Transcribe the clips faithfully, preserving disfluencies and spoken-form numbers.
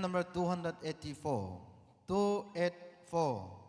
Number two hundred eighty-four. Two eight four.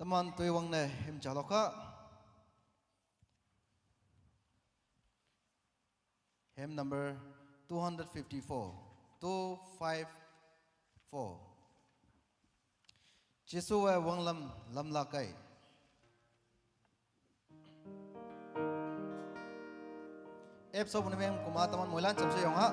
Taman tui wang ne him chalo ka. Hymn number two hundred fifty-four, two five four. Jesu wa wanglam lamla kai. Ep so bunimem kuma taman moilan chamse yong ha.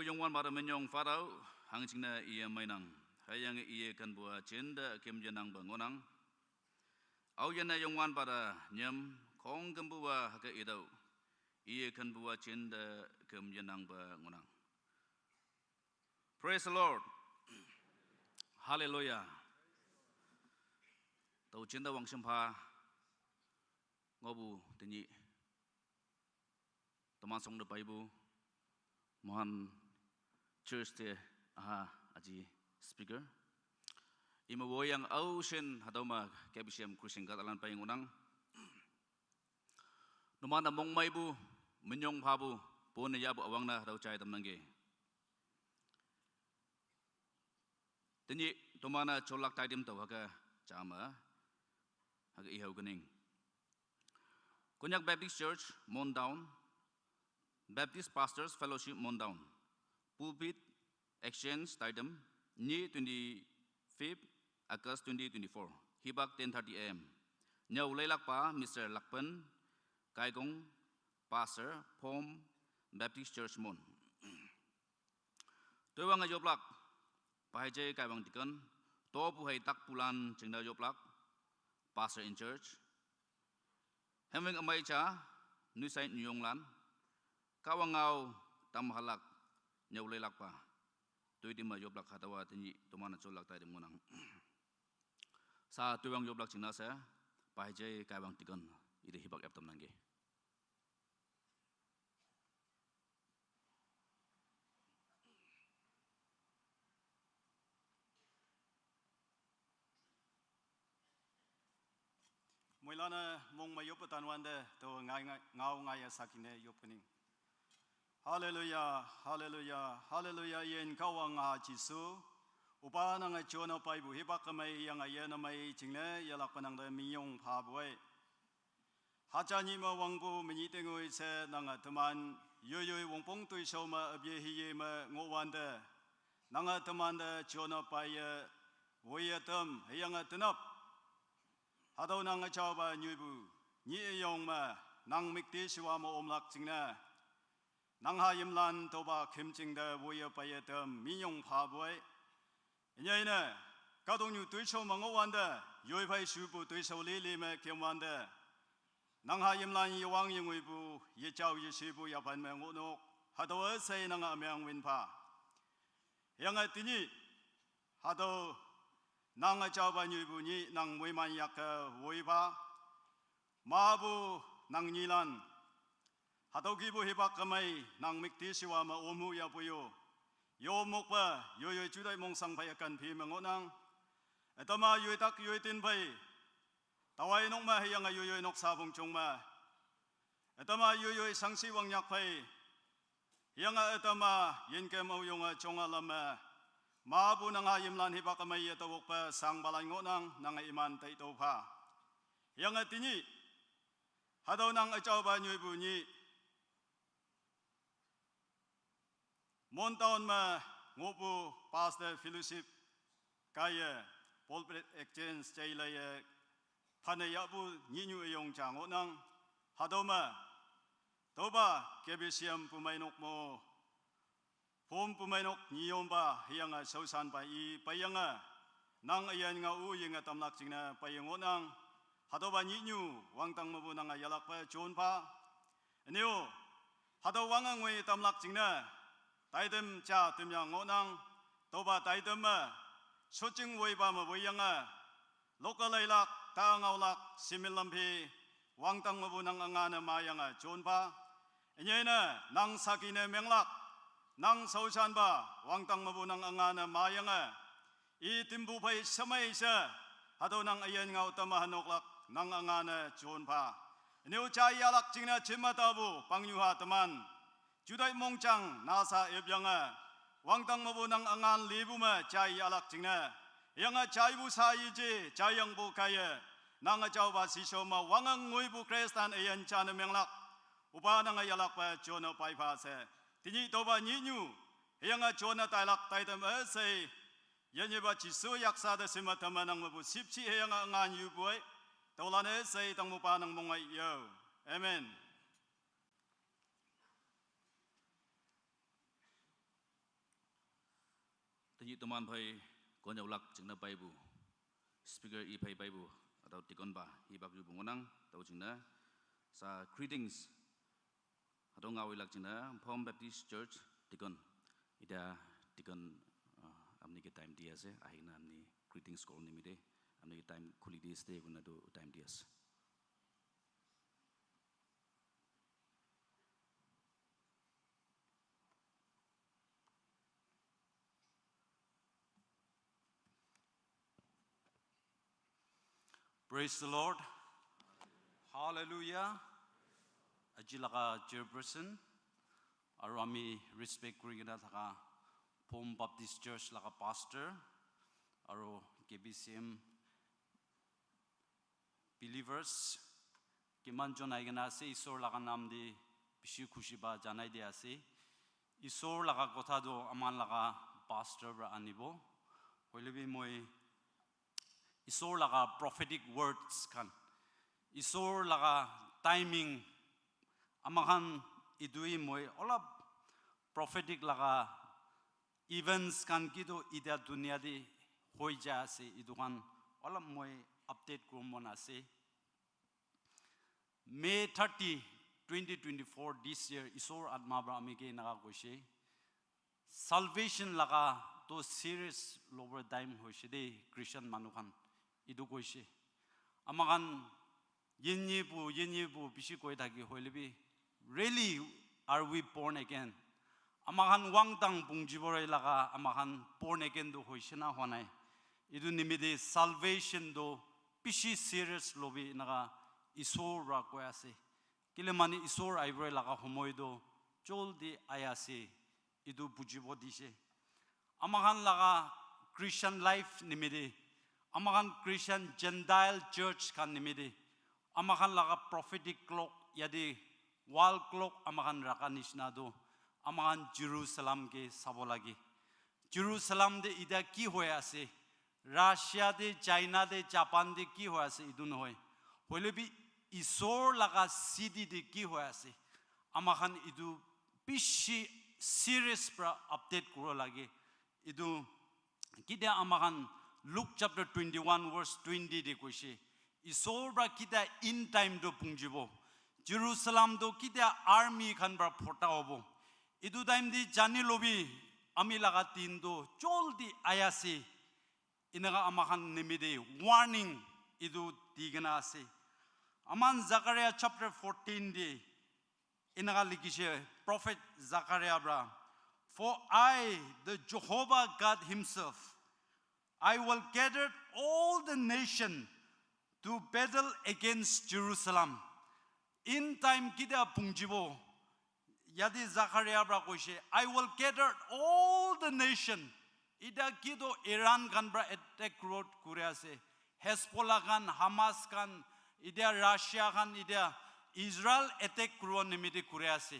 Yongwan bara menyong farau, hang chingna iye mainang. Hayang iye kan bua chinda kim yenang ba ngonang. Au yana yongwan bara nyam, kong kan bua haka idau. Iye kan bua chinda kim yenang ba ngonang. Praise the Lord. Hallelujah. Tau chinda wangshim pha. Ngobu tinyi. Teman song de paibu. Mohan church te aha aji speaker. Ima woyang au shen hadoma K B C M Christian God alan pai ngunang. Numana mong maibu, minyong phabu, pone yabu awang na hadau chai tam nangge. Tinyi tumana cholak taidim tau haka chama, haka ihau ganing. Konyak Baptist Church, Mon Down. Baptist Pastors Fellowship, Mon Down. Pulpit Exchange taidim, ni twenty-fifth August twenty twenty-four. Hibak ten thirty A M. Nyau leilak pa Mister Lakpan Kaikong, Pastor, Pom Baptist Church, Mon. Tuiwang a yoblak, Pahijay Kaiwang Deacon, to pu hai tak pulan chingda yoblak, Pastor in Church. Hemwing amai cha, Nusai Nyonglan, Kawangau Tamhalak, Nyaulelakpa, Tuidima yoblak hatawa tinyi tumana cholak tai dem ngunang. Sa tuiwang yoblak chingna sa, Pahijay Kaiwang Deacon, ide hibak eptam nangge. Moilana mong ma yop tan wande to ngai ngai ngau ngai ya sakine yop kani. Hallelujah, hallelujah, hallelujah, yen kawa nga Jisu. Upa nanga chona pai bu hiba kamai yang aye na mai chingne ya lak panang de miyong pha buai. Hacha nyi ma wangpu minyi tengui se nanga teman yoyoi wongpong tui shau ma abye hiye ma ngo wande. Nanga teman de chona paye woye tem hiyanga tenap. Hadau nanga chau ba nyuibu nyi eyong ma nang mikti shiwa ma omlak chingne. Nang ha yimlan toba khimching de woye paye tem minyong pha buai. Inya ine, kadong nyu tuisho mango wande, yoi phai shupu tuisho li li me kem wande. Nang ha yimlan yewang yengui pu, yechao yeshipu yapan me ngonok, hadawa sei nang amyang win pha. Yang a tinyi, hadaw nang a chao ba nyui bu nyi nang mui man yak woi pha. Ma bu nang nyilan. Hatau ki bu hibak kamai nang mikti siwa ma omu ya puyo. Yo mok pa yo yo chudai mong sang phai akan phi ma ngo nang. Etama yo tak yo tin phai. Tawai nok ma hiyang a yo yo nok sa bung chung ma. Etama yo yo sang si wang nyak phai. Hiyang a etama yin kem au yong a chong a lam ma. Ma bu nang a yim lan hibak kamai ya tawok pa sang balan ngo nang nang a iman tai to pha. Hiyang a tinyi. Hadau nang achau ba nyui bu nyi. Mon town ma ngopu pastor fellowship kaya pulpit exchange chai la ye phane ya bu nyi nyu yong cha ngo nang. Hadau ma toba K B C M pu mai nok mo. Phom pu mai nok nyi yom ba hiyang a sau san ba i pa yang a. Nang ayan nga u ying a tamlak ching na pa yang ngo nang. Hadau ba nyi nyu wang tang ma bu nang a yalak pa chon pa. Anyo, hadau wang a ngui tamlak ching na. Taidem cha tem yang ngo nang. Toba taidem ma. Soching woi ba ma woi yang a. Loka lailak, ta ngaulak, simil lampi, wang tang ma bu nang anga na ma yang a chon pa. Inya ina, nang saki ne menglak, nang sau chan ba, wang tang ma bu nang anga na ma yang a. I timbu phai samai sa, hadau nang ayan ngau tama hanok lak, nang anga na chon pa. Inyo chai yalak ching na chim ma ta bu, pang nyu ha teman. Judai mongchang nasa ebyanga. Wangtang mabu nang angan libu ma chai alak chingne. Yanga chai bu sa ije, chai yang bu kaya. Nang achau ba sisho ma wangang ngui bu Kristan eyan chana menglak. Upa nang ayalak pa chona pai pha se. Tini toba nyi nyu. Yanga chona tailak taitam e sei. Yenye ba Jisu yaksa da sima tama nang mabu sipchi yanga angan yu boi. Tolane sei tang mu pa nang mongai yo. Amen. Itoman phai konya ulak chingna paibu. Speaker i phai paibu. Atau tikon ba i bak yu bungonang tau chingna. Sa greetings. Hatong ngau ilak chingna Phom Baptist Church tikon. Ida tikon, ah, amni ke time di ase. Ahina amni greetings call nimide. Amni ke time khuli di ase. Kuna tu time di ase. Praise the Lord. Hallelujah. Aji laga chairperson, aru ami respect kuri kena thaka Phom Baptist Church laga pastor, aru K B C M believers, kiman jon ahi kena ase, Isor laga naam di bishi khushi ba janai di ase. Isor laga kotha tu aman laga pastor para anibo. Hoile bi moi Isor laga prophetic words khan, Isor laga timing, amakhan idui moi olap prophetic laga events khan kitu ida dunia di hoi ja ase, itu khan olap moi update kuru mon ase. May thirty, twenty twenty-four, this year, Isor Atma para ami ke enaka koise. Salvation laga to serious lower time hoise de Christian manu khan. Itu koise. Amakhan yenye bu, yenye bu bishi koi thaki hoile bi, really are we born again? Amakhan wangtang pungjibore laga, amakhan born again tu hoise na hwa nai. Itu nimite salvation tu bishi serious lobi enaka Isor para koi ase. Kile mani Isor aibore laga homoi tu joldi ai ase. Itu bujibo dise. Amakhan laga Christian life nimite, amakhan Christian Gentile church khan nimite, amakhan laga prophetic clock yate wall clock amakhan rakha nishina tu amakhan Jerusalem ke sabo lage. Jerusalem te ida ki hoi ase? Russia te, China te, Japan te ki hoi ase itu nohoi. Hoile bi Isor laga city te ki hoi ase? Amakhan itu bishi serious pra update kuro lage. Itu kitia amakhan Luke chapter twenty-one verse twenty te koise. Isor pra kitia end time to pungjibo. Jerusalem to kitia army khan pra phota hobo. Itu time te jani lobi ami laga din to joldi ayase. Enaka amakhan nimite warning itu di kena ase. Aman Zechariah chapter fourteen te enaka likhishe, prophet Zechariah pra, "For I, the Jehovah God himself, I will gather all the nation to battle against Jerusalem." End time kitia pungjibo? Yate Zechariah pra koishe, "I will gather all the nation." Ita kito Iran khan pra attack road kuri ase. Hezbollah khan, Hamas khan, ita Russia khan, ita Israel attack kuribo nimite kuri ase.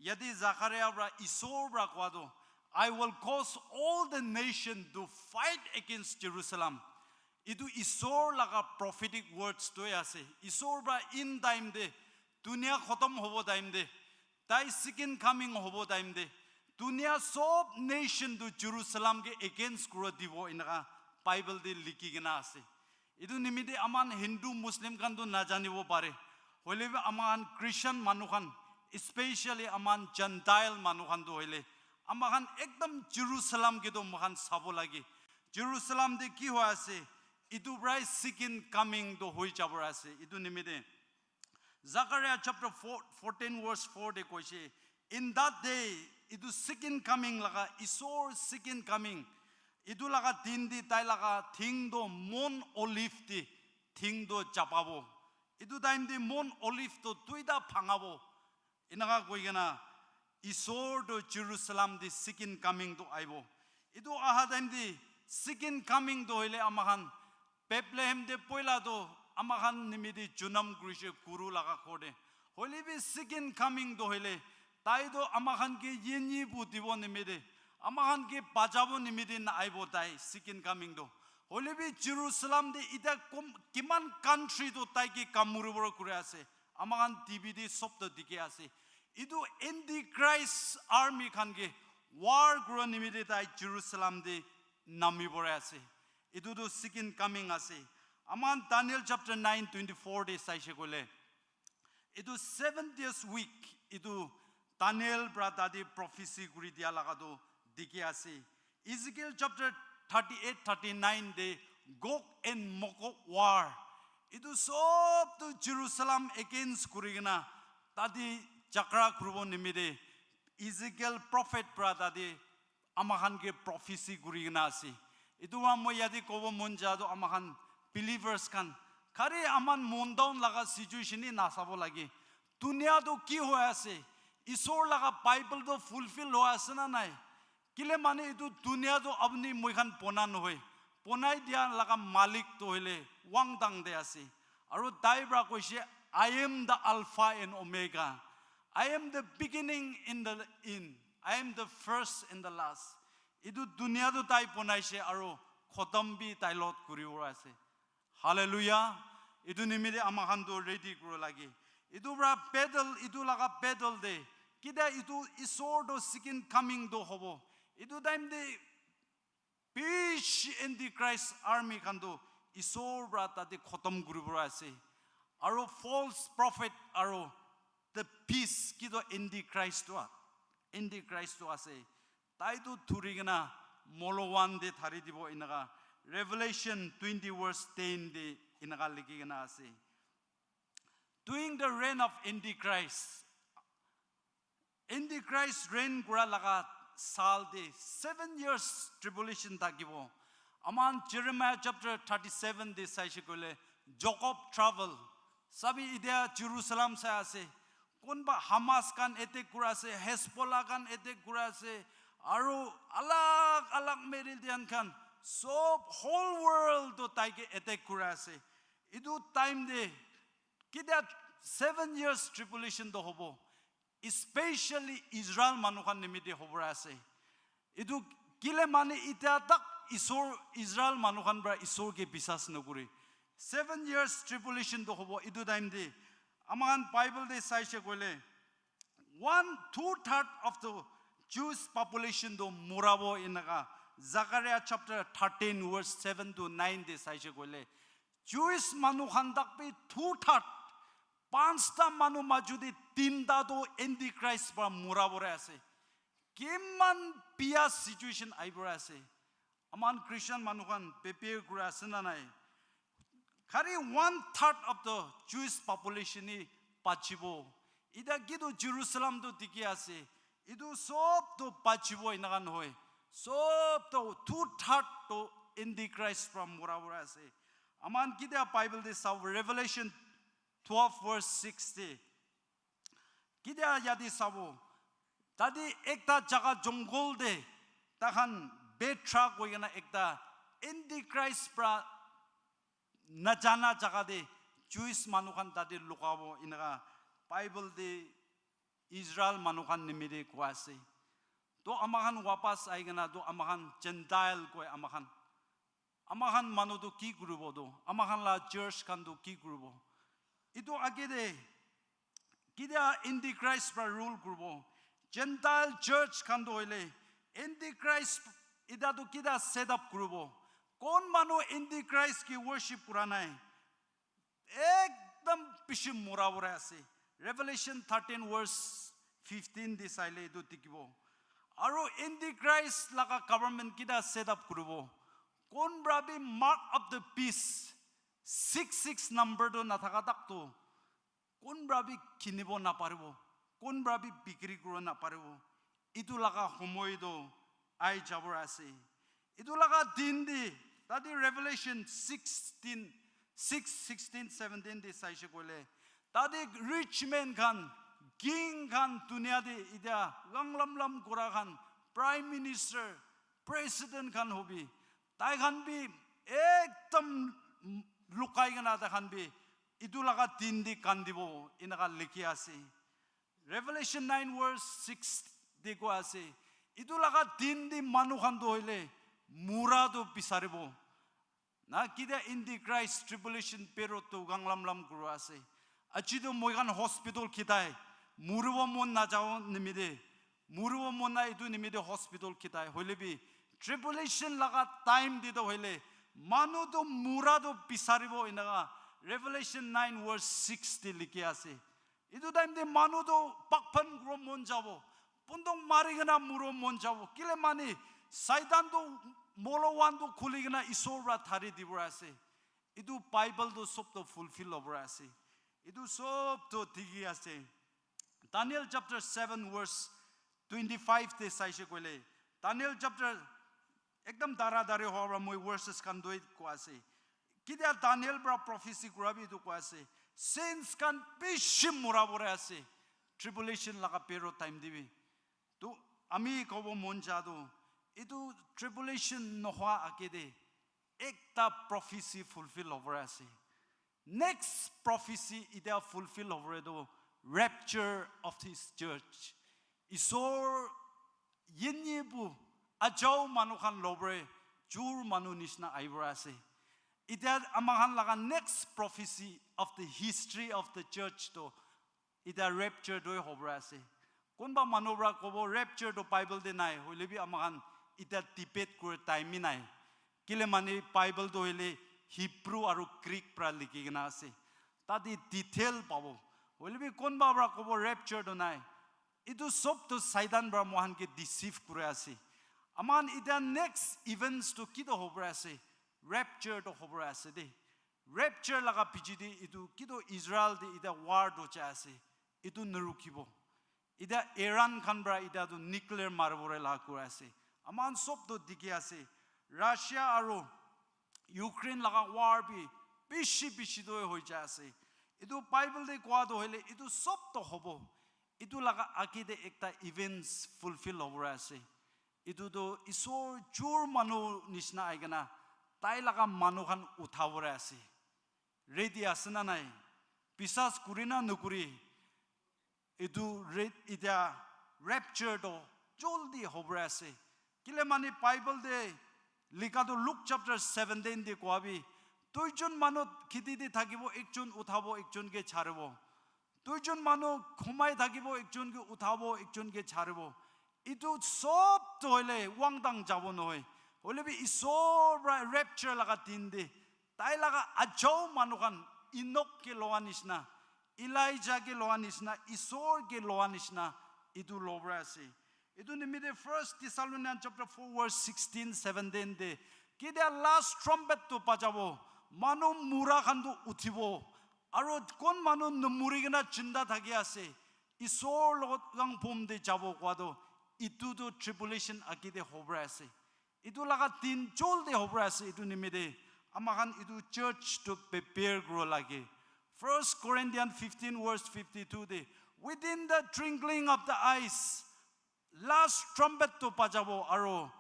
Yate Zechariah pra Isor pra kowa to, "I will cause all the nation to fight against Jerusalem." Itu Isor laga prophetic words toi ase. Isor pra end time te, dunia khotom hobo time te, tai second coming hobo time te, dunia sob nation tu Jerusalem ke against kura dibo, enaka Bible te likhi kena ase. Itu nimite aman Hindu, Muslim khan tu najanibo pare. Hoile bi aman Christian manu khan, especially aman Gentile manu khan tu hoile, amakhan ekdam Jerusalem ke tu moikhan sabo lage. Jerusalem te ki hoi ase? Itu prai second coming tu hoi jabo ase. Itu nimite Zechariah chapter four, fourteen verse four te koishe, "In that day," itu second coming laga, Isor second coming, itu laga din te tai laga thing to Mount Olive te thing to chapabo. Itu time te Mount Olive to duita bhangabo. Enaka koi kena Isor to Jerusalem te second coming to aibo. Itu aha time te second coming to hoile amakhan Bethlehem te poila to amakhan nimite junam kurishe guru laga ghor te. Hoile bi second coming to hoile, tai to amakhan ke yenyi bu dibo nimite, amakhan ke bachabo nimite na aibo tai second coming to. Hoile bi Jerusalem te ita kom-, kiman country to tai ke kamuribole kuri ase. Amakhan T V te sob to dikhi ase. Itu Antichrist army khan ke war kura nimite tai Jerusalem te nami bore ase. Etu tu second coming ase. Aman Daniel chapter nine twenty four de saishe koile, etu seventieth week, etu Daniel pra tate prophecy kuri dia laga tu dikhi ase. Ezekiel chapter thirty eight, thirty nine de Gog and Magog war. Etu sob tu Jerusalem against kuri kena tate jhagara kuribo nimite Ezekiel prophet pra tate ama khan ke prophecy kuri kena ase. Etu wa moi yate kobo mon ja tu ama khan believers khan khali aman mon down laga situation ni nasabo lage. Dunia tu ki hoi ase? Isor laga Bible tu fulfill hoi ase na nai? Kile mane etu dunia tu apni moi khan bona nohoi. Bonai dia laga malik tu hoile wangdang de ase. Aru tai pra koishe, "I am the Alpha and Omega. I am the beginning in the end. I am the first and the last." Etu dunia tu tai bonaishe aru khotom bi tai lot kuri ase. Hallelujah. Etu nimite ama khan tu ready kuro lage. Etu pra battle, etu laga battle de kida etu Isor to second coming to hobo. Etu time de bishi antichrist army khan tu Isor pra tate khotom kuri bora ase. Aru false prophet aru the beast ki to antichrist tu a-, antichrist tu ase. Tai tu thuri kena molowan de thari dibo inaka Revelation twenty verse ten de inaka likhi kena ase. During the reign of antichrist, antichrist reign kura laga sal de seven years tribulation thakibo. Aman Jeremiah chapter thirty seven de saishe koile Jacob trouble. Sabi idia Jerusalem sai ase. Kunba Hamas khan attack kura ase, Hezbollah khan attack kura ase, aru alag alag Meridian khan sob whole world to taike attack kura ase. Etu time de kida seven years tribulation to hobo, especially Israel manu khan nimite hobor ase. Etu kile mane itya tak Isor, Israel manu khan pra Isor ke bisas nokuri. Seven years tribulation to hobo etu time de. Ama khan Bible de saishe koile, one, two third of the Jewish population to murabo inaka Zechariah chapter thirteen verse seven to nine de saishe koile, Jewish manu khan tak bi two third, panchta manu maju de tinta to antichrist pra murabore ase. Kiman biya situation aibore ase. Aman Christian manu khan prepare kura ase na nai? Khali one third of the Jewish population ni bachibo. Ida kitu Jerusalem tu dikhi ase. Itu sob tu bachibo inaka nohoi. Sob tu two third tu antichrist pra mura mura ase. Aman kitia Bible te sabo, Revelation twelve verse six te. Kitia yate sabo. Tate ekta jaga jungle te takhan Petra koi kena ekta antichrist pra najana jaga te Jewish manu khan tate lukabo inaka Bible te Israel manu khan nimite koi ase. To ama khan wapas ahi kena to ama khan Gentile koi ama khan. Ama khan manu to ki kuribo to? Ama khan la church khan to ki kuribo? Itu age te kitia antichrist pra rule kuribo? Gentile church khan to hoile antichrist ita to kitia set up kuribo? Kon manu antichrist ki worship kura nai? Ekdam bishi mura mura ase. Revelation thirteen verse fifteen te saile itu dikhibo. Aru antichrist laga government kitia set up kuribo? Kon pra bi mark of the beast six six number tu nathaka tak tu kon pra bi kinibo naparibo, kon pra bi bikri kuribo naparibo. Itu laga homoi tu ai jabor ase. Itu laga din te, tate Revelation sixteen, six, sixteen, seventeen te saishe koile, tate rich man khan, king khan, dunia te itia gang lam lam kura khan, prime minister, president khan hobi, tai khan bi ekdam lukai kena tai khan bi itu laga din te kandibo, inaka likhi ase. Revelation nine verse six te koi ase, itu laga din te manu khan to hoile mura to bisaribo. Na kitia antichrist tribulation period to gang lam lam kuru ase. Aji to moi khan hospital khitai, muribo mon najao nimite, muribo mon nai itu nimite hospital khitai. Hoile bi Tribulation laga time te toh hoile manu toh mura toh bisaribo, enaka Revelation nine verse six te likhi ase. Etu time te manu toh pakpan kuro mon jabo, pundong mari kena muro mon jabo. Kile mani Satan toh molo wan toh khuli kena Isor pra thari dibore ase. Etu Bible toh sob toh fulfill hobore ase. Etu sob toh dikhi ase. Daniel chapter seven verse twenty-five te saishe koile, Daniel chapter ekdam dara dari howa pra moi verses khan toh koa ase. Kitia Daniel pra prophecy kura bi etu koa ase. Saints khan bishi mura bore ase. Tribulation laga period time te bi. To ami kobo mon ja toh, etu tribulation nohoa age te ekta prophecy fulfill hobore ase. Next prophecy itia fulfill hobore toh rapture of his church. Isor yinye bu ajao manu khan lobore jur manu nishna ahibore ase. Itia ama khan laga next prophecy of the history of the church toh itia rapture toh hobore ase. Kunba manu pra kobo rapture toh Bible te nai, hoile bi ama khan itia debate kure time hi nai. Kile mani Bible toh hoile Hebrew aru Greek pra likhi kena ase. Tate detail pabo. Hoile bi kunba pra kobo rapture toh nai. Etu sob toh Satan pra mohan ke deceive kure ase. Ama khan itia next events toh ki toh hobore ase? Rapture toh hobore ase de. Rapture laga piche te etu ki toh Israel te itia war toh jai ase. Etu narukhibo. Itia Iran khan pra itia toh nuclear maribole la kura ase. Ama khan sob toh dikhi ase. Russia aru Ukraine laga war bi bishi bishi toh hoi jai ase. Etu Bible te koa toh hoile etu sob toh hobo. Etu laga age te ekta events fulfill hobore ase. Etu toh Isor jur manu nishna ahi kena tai laga manu khan uthabore ase. Ready ase na nai? Biswas kuri na nukuri? Etu re-, itia rapture toh joldi hobore ase. Kile mani Bible te likha toh Luke chapter seventeen te koa bi, duijon manu kheti te thakibo, ekjon uthabo, ekjon ke charibo. Duijon manu khumai thakibo, ekjon ke uthabo, ekjon ke charibo. Etu sob toh hoile wangtang jabo nohoi. Hoile bi Isor pra rapture laga din te tai laga ajao manu khan Enoch ke loa nishna, Elijah ke loa nishna, Isor ke loa nishna, etu lobra ase. Etu nimite First Thessalonians chapter four verse sixteen, seventeen te, ketia last trumpet tu bajabo, manu mura khan tu uthibo, aro kon manu numuri kena jinda thaki ase, Isor logot gang bom te jabo koa tu, etu tu tribulation agi te hobra ase. Etu laga din joldi hobra ase, etu nimite ama khan etu church tu prepare kuro lage. First Corinthians fifteen verse fifty-two te, within the twinkling of the eyes, last trumpet tu bajabo, aro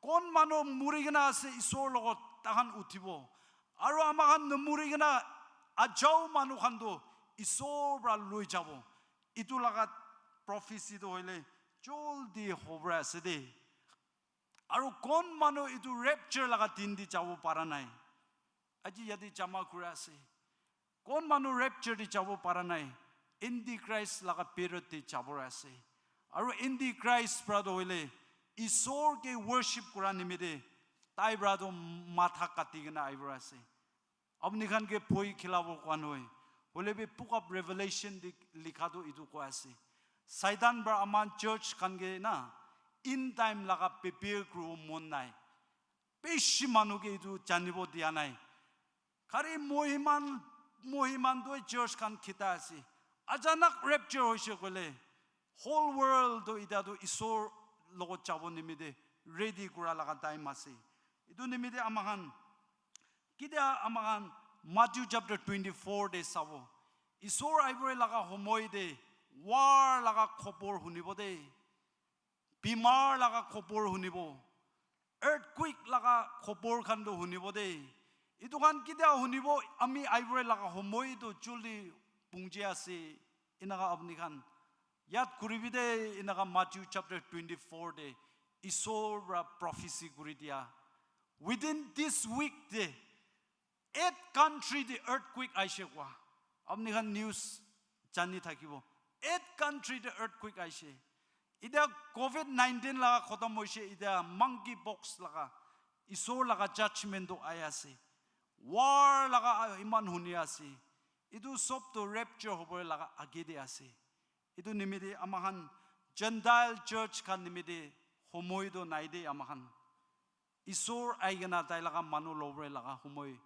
kon manu muri kena ase Isor logot tahan uthibo, aro ama khan numuri kena ajao manu khan tu Isor pra loi jabo. Etu laga prophecy tu hoile joldi hobra ase de. Aro kon manu etu rapture laga din te jabo para nai? Aji yate jama kura ase. Kon manu rapture te jabo para nai? Antichrist laga period te jabo ase. Aro Antichrist pra tu hoile Isor ke worship kura nimite tai pra tu matha kati kena ahi para ase. Apni khan ke bhoi khilabo koa nohoi. Hoile bi book of Revelation te likha tu etu koa ase. Satan pra aman church khan ke na end time laga prepare kuribo mon nai. Bishi manu ke etu janibo dia nai. Khali mohiman, mohiman tu church khan khita ase. Achanak rapture hoise koile, whole world tu eta tu Isor logot jabo nimite ready kura laga time ase. Etu nimite ama khan, ketia ama khan Matthew chapter twenty-four te sabo. Isor ahibole laga homoi te war laga khobor hunibo de. Bimar laga khobor hunibo. Earthquake laga khobor khan tu hunibo de. Etu khan ketia hunibo, ami ahibole laga homoi tu joldi pungji ase. Enaka apni khan yad kuribi de, enaka Matthew chapter twenty-four te Isor pra prophecy kuri dia. Within this week te, eight country te earthquake aise koa. Apni khan news jani thakibo. Eight country te earthquake aise. Etiya covid nineteen laga khotom hoise, etiya monkey pox laga, Isor laga judgment tu ahi ase. War laga iman huni ase. Etu sob tu rapture hobole laga age te ase. Etu nimite ama khan Gentile church khan nimite homoi tu nai de ama khan. Isor ahi kena tai laga manu lobole laga homoi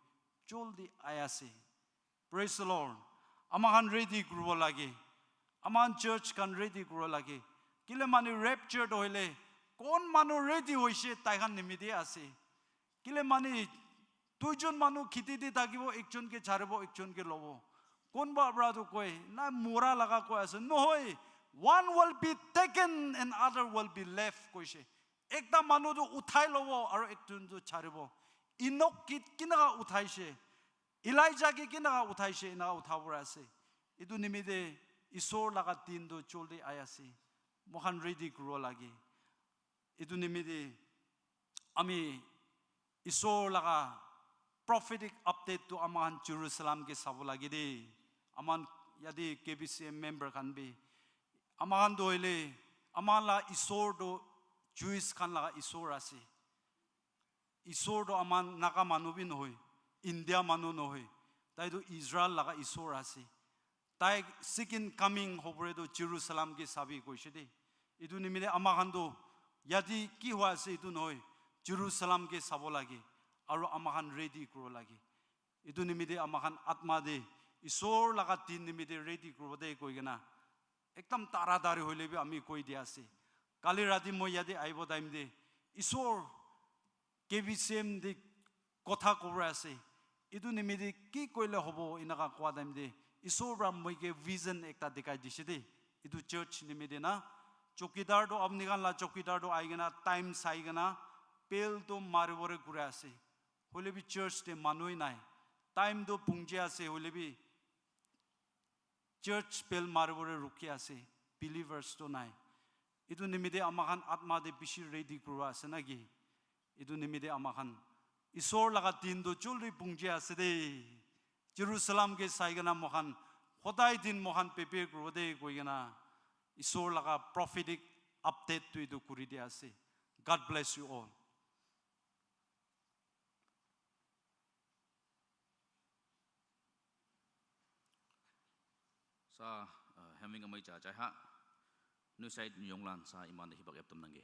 joldi ahi ase. Praise the Lord. Ama khan ready kuribo lage. Ama khan church khan ready kuribo lage. Kile mane rapture to hoile kon manu ready hoise tai khan nimite ase. Kile mane duijon manu kheti te thakibo, ekjon ke charibo, ekjon ke lobo. Konba pra tu koi, na mora laga koi ase. Nohoi, one will be taken and other will be left koise. Ekta manu tu uthai lobo aru ekjon tu charibo. Enok ke kinaka uthaise, Elijah ke kinaka uthaise, enaka uthabo ase. Etu nimite Isor laga din tu joldi ahi ase. Moikhan ready kuribo lage. Etu nimite ami Isor laga prophetic update tu ama khan Jerusalem ke sabo lage de. Ama khan yate K B C M member khan bi, ama khan tu hoile, ama la Isor tu Jewish khan laga Isor ase. Isor tu ama Naga manu bi nohoi, India manu nohoi. Tai tu Israel laga Isor ase. Tai second coming hobore tu Jerusalem ke sabi koise de. Etu nimite ama khan tu yate ki hoi ase etu nohoi, Jerusalem ke sabo lage. Aru ama khan ready kuro lage. Etu nimite ama khan atma de Isor laga din nimite ready kuribo de koi kena ekdam taratari hoile bi ami koi dia ase. Kali rati moi yate ahibo time te Isor K B C M te kotha kobra ase. Etu nimite ki koile hobo enaka kowa time te Isor pra moi ke vision ekta dikhai dise de. Etu church nimite na chowkidar to apni khan la chowkidar to ahi kena time sai kena bell to maribore kure ase. Hoile bi church te manu nai. Time to pungji ase hoile bi church bell maribore rukhi ase, believers to nai. Etu nimite ama khan atma te bishi ready kuribo ase na ki? Etu nimite ama khan Isor laga din tu joldi pungji ase de. Jerusalem ke sai kena moikhan hodai din moikhan prepare kuribo de koi kena Isor laga prophetic update tu etu kuri dia ase. God bless you all. Sa, uh, heming amai cha chai ha. Nu side nu yong lan sa iman de hibak ep tam nangge.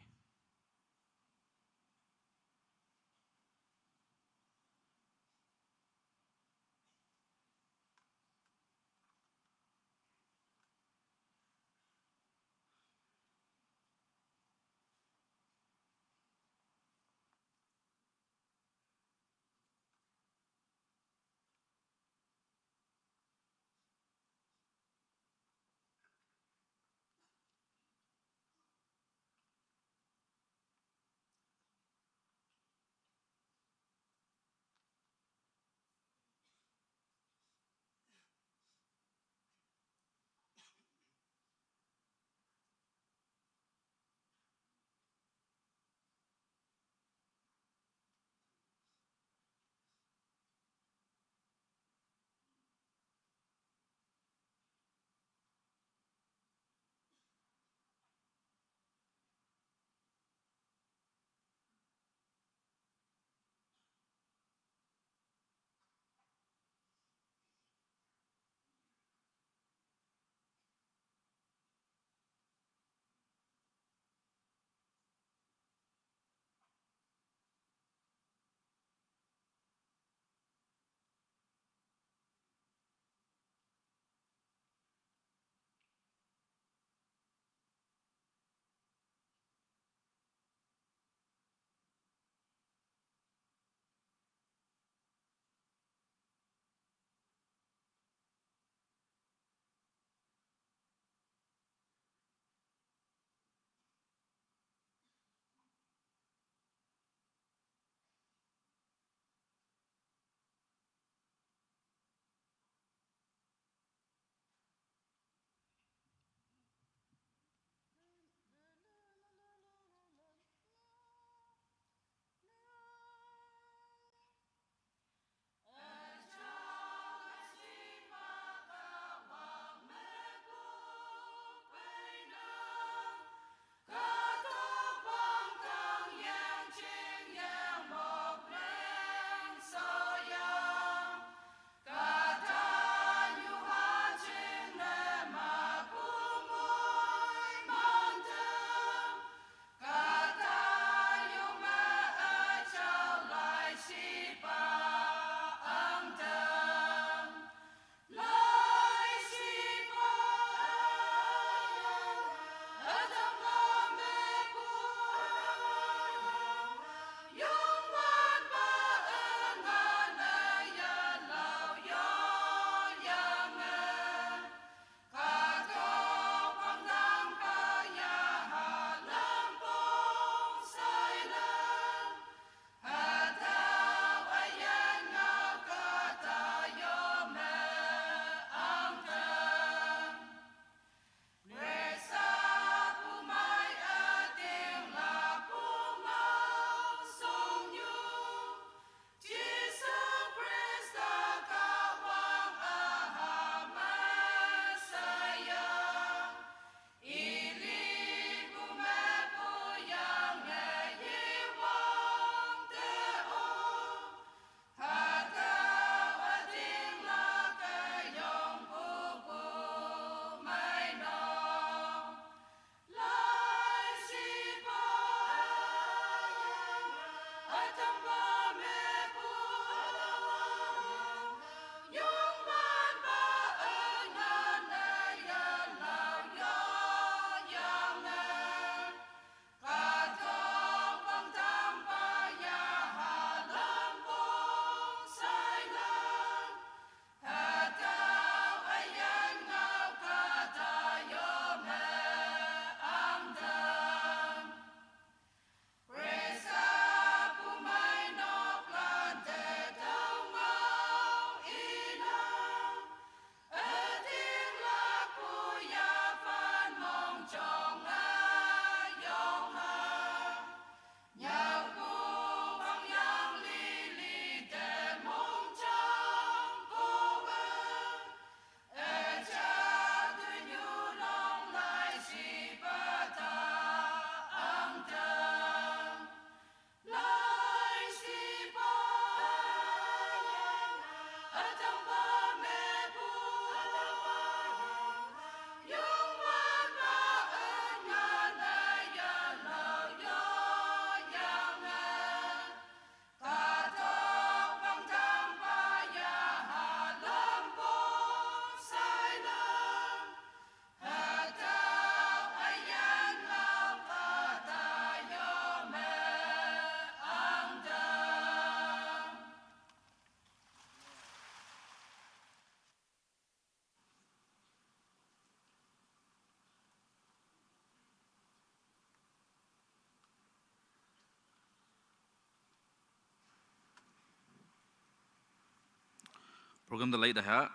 Program da lai da ha.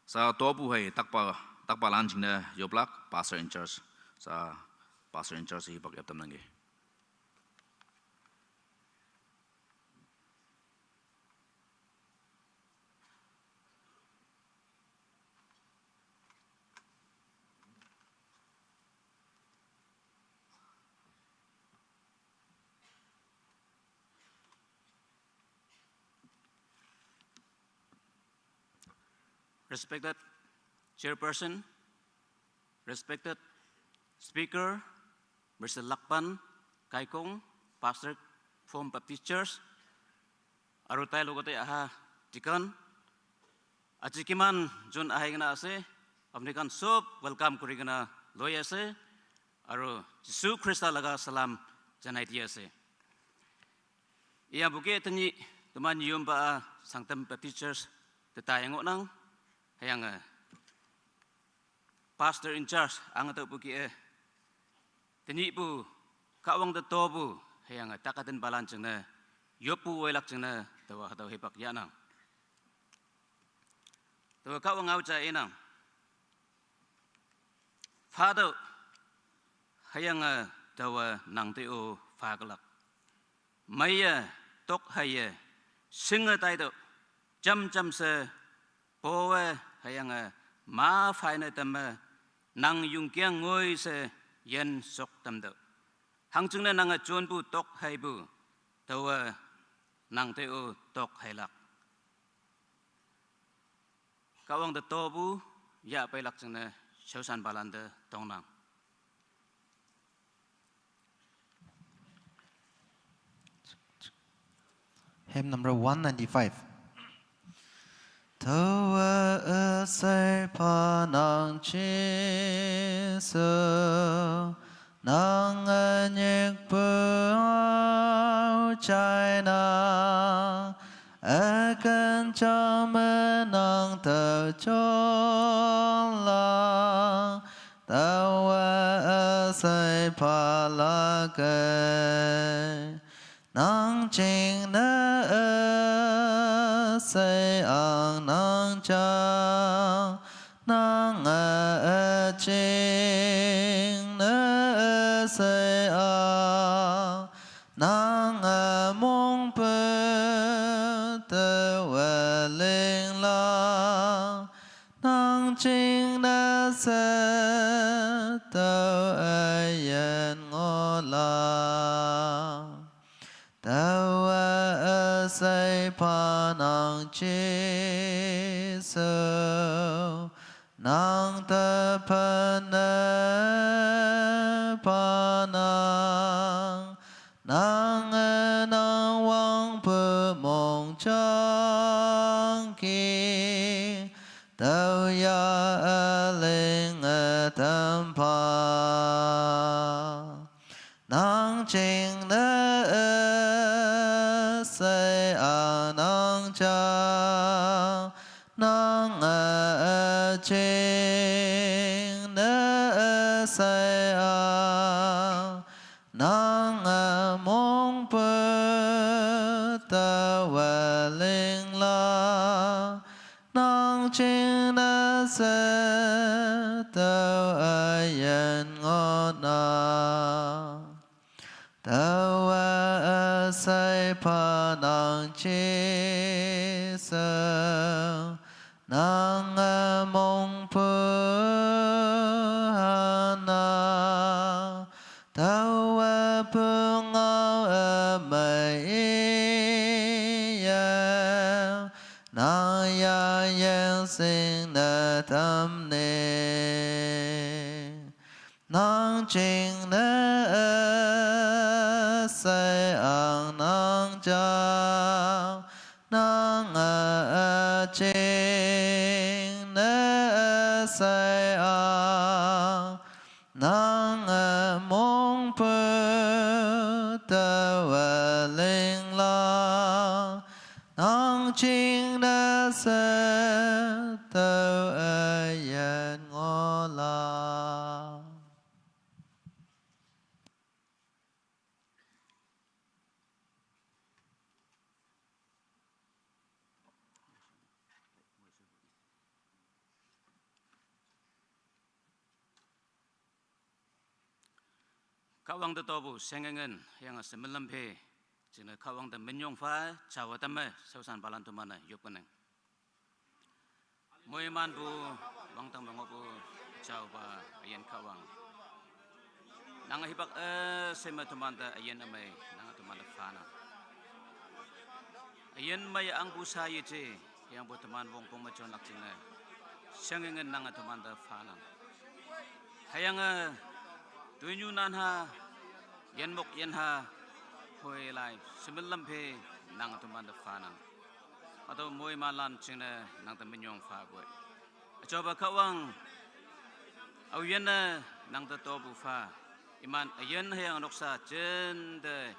Sa topu hai takpa, takpa lan jingna yoblak pastor in charge. Sa pastor in charge hi bak yaptam nange. Respected Chairperson, respected Speaker, Mister Lakpan Kaikong, Pastor from Baptist Church, aru tai logote aha deacon, aji kiman jun ahi kena ase, apni khan sob welcome kuri kena loi ase, aru Jisu Krista laga salam janai di ase. Iya buke tani tuman yum ba Sangtam Baptist Church teta yango nang, hayang, eh, Pastor in charge ang ta buke, eh, tani bu kawang da to bu, hayang, eh, takatin balan chengna, yopu wailak chengna, tawa hadaw hipak ya nang. Tawa kawang au cha inang. Father, hayang, eh, tawa nang te o faglak. Maya tok haya, singa tai do, cham cham se, powe hayang, eh, ma faina tam, eh, nang yung kiang ngoi se, yen sok tam do. Hang chung na nang, eh, chun bu tok hai bu, tawa nang te o tok hai lak. Kawang da to bu, ya pai lak chung na, shausan balan da tong nang. Hymn number one ninety-five. Tawa asai pa nang Jisu, nang anyik pu au chai na, akan chama nang tau chon lang, tawa asai pa la kai. Nang ching na asai ang nang chang, nang a ching na asai ang, nang a mong pu ta wa ling lang, nang ching na sa tau a yan ngo lang. Tawa asai pa nang Jisu, nang ta pa na pa nang, nang a nang wang pu mong chang ki, tau ya a ling a tam pa. Nang ching na a sai a nang chang, nang a ching na a sai a, nang a mong pu ta wa ling la, nang ching na sa tau a yan ngo na. Tawa asai pa nang Jisu, nang a mong pu ha na, tawa pu ngau a mai i ya, nang ya yang sing na tam ne. Nang ching na a sai ang nang chang, nang a ching na a sai ang, nang a mong pu ta wa ling lang, nang ching na sa tau a yan ngo lang. Kawang de tobu sengengin yang semelam phe, jine kawang de menyong fa, chawa tame, sausan balan tumane yopkeneng. Moi man bu, wang tang bango bu, chau ba, ayen kawang. Nang hibak eh, sema tumanda ayen amai, nang tumanda fana. Ayen mai ang bu sa ye che, yang bu tuman wong pong ma chon lak ching ne. Sengengin nang tumanda fana. Hayang eh, tuinyu nan ha, yen mok yen ha, hoi lai, simil lam phe, nang tumanda fana. Ado moi malan ching ne, nang ta minyong fa boi. Achoba kawang, au yen ne, nang ta tobu fa. Iman ayen hayang noksa chen de,